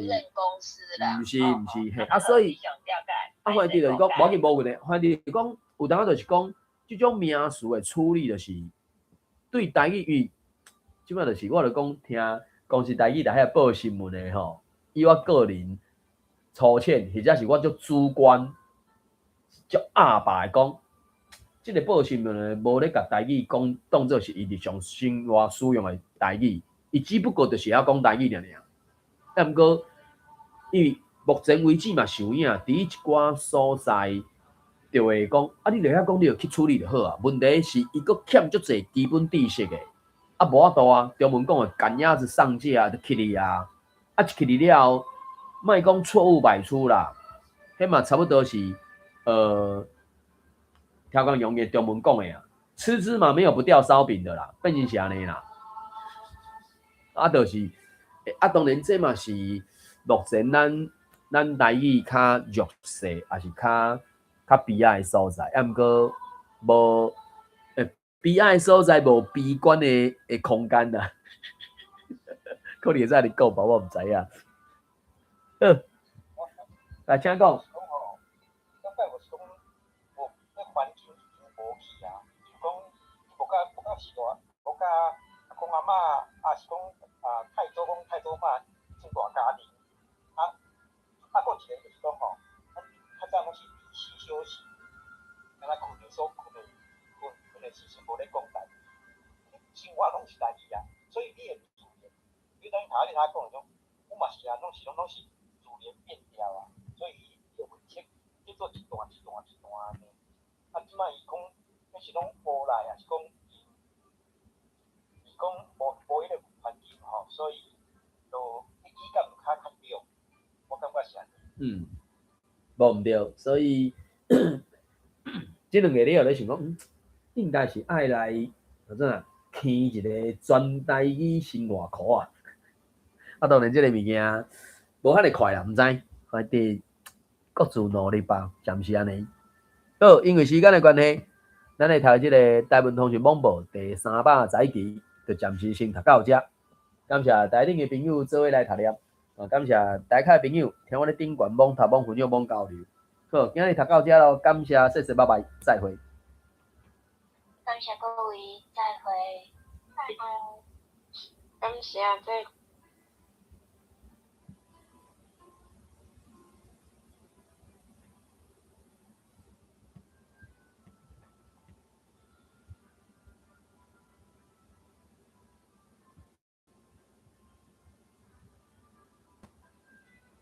毋是毋是，嘿啊，所以啊，反正就是講，無要緊無問題。反正就是講，有當時就是講，這種名詞的處理，就是對台語，因為這擺就是我就講聽，公視台語來遐報新聞的吼，以我個人粗淺，或者是我足主觀，足鴨霸的講，這個報新聞的無咧共台語講當做是伊日常生活使用的台語，伊只不過就是曉講台語爾爾。啊，毋過，因為目前為止嘛是有影，佇一寡所在就會講，啊，你著曉講，你就去處理就好啊。問題是，伊閣欠足濟基本知識的，啊，無法度啊。中文講的趕鴨子上架就去你啊，啊，一去你了後，莫講錯誤百出啦，彼嘛差不多是，聽講用個中文講的啊，吃芝麻沒有不掉燒餅的啦，變成是按呢啦。啊，就是，啊，當然這嘛是目前咱台語較弱勢，抑是較悲哀的所在。啊，毋過無，悲哀的所在無悲觀的空間啦。可能會使按呢講吧，我毋知影。好，來請講。環境已經無去啊，就講無佮時代，無佮阿公阿嬤，抑是講啊太祖公太祖媽這大家庭，啊，閣一個就是講吼，咱較早攏是離時小時，敢若睏的所睏的睏睏的時陣無咧講台語，生活攏是台語啊，所以你會自然，你等於頭仔你頭仔講的種，我嘛是啊，攏是自然變調啊，所以伊就會切切做一段一段一段按呢。啊，這擺伊講，彼是攏學來啊，是講伊講無彼個環境吼，所以就語感較弱，我感覺是按呢。嗯，無毋對，所以這兩個你後咧想講，應該是愛來怎啊，起一個全台語生活課啊。啊，當然這個物件無遐爾快啦，毋知，反正各自努力吧，暫時按呢。好，因為時間的關係，咱來讀這個台文通訊網報第311期，就暫時先讀到這。感謝台頂的朋友做伙來讀念，啊，感謝台下的朋友聽我咧頂懸網讀網分享網交流。好，今日讀到遮囉，感謝，謝謝，拜拜，再會。感謝各位，再會。再會。感謝，再會。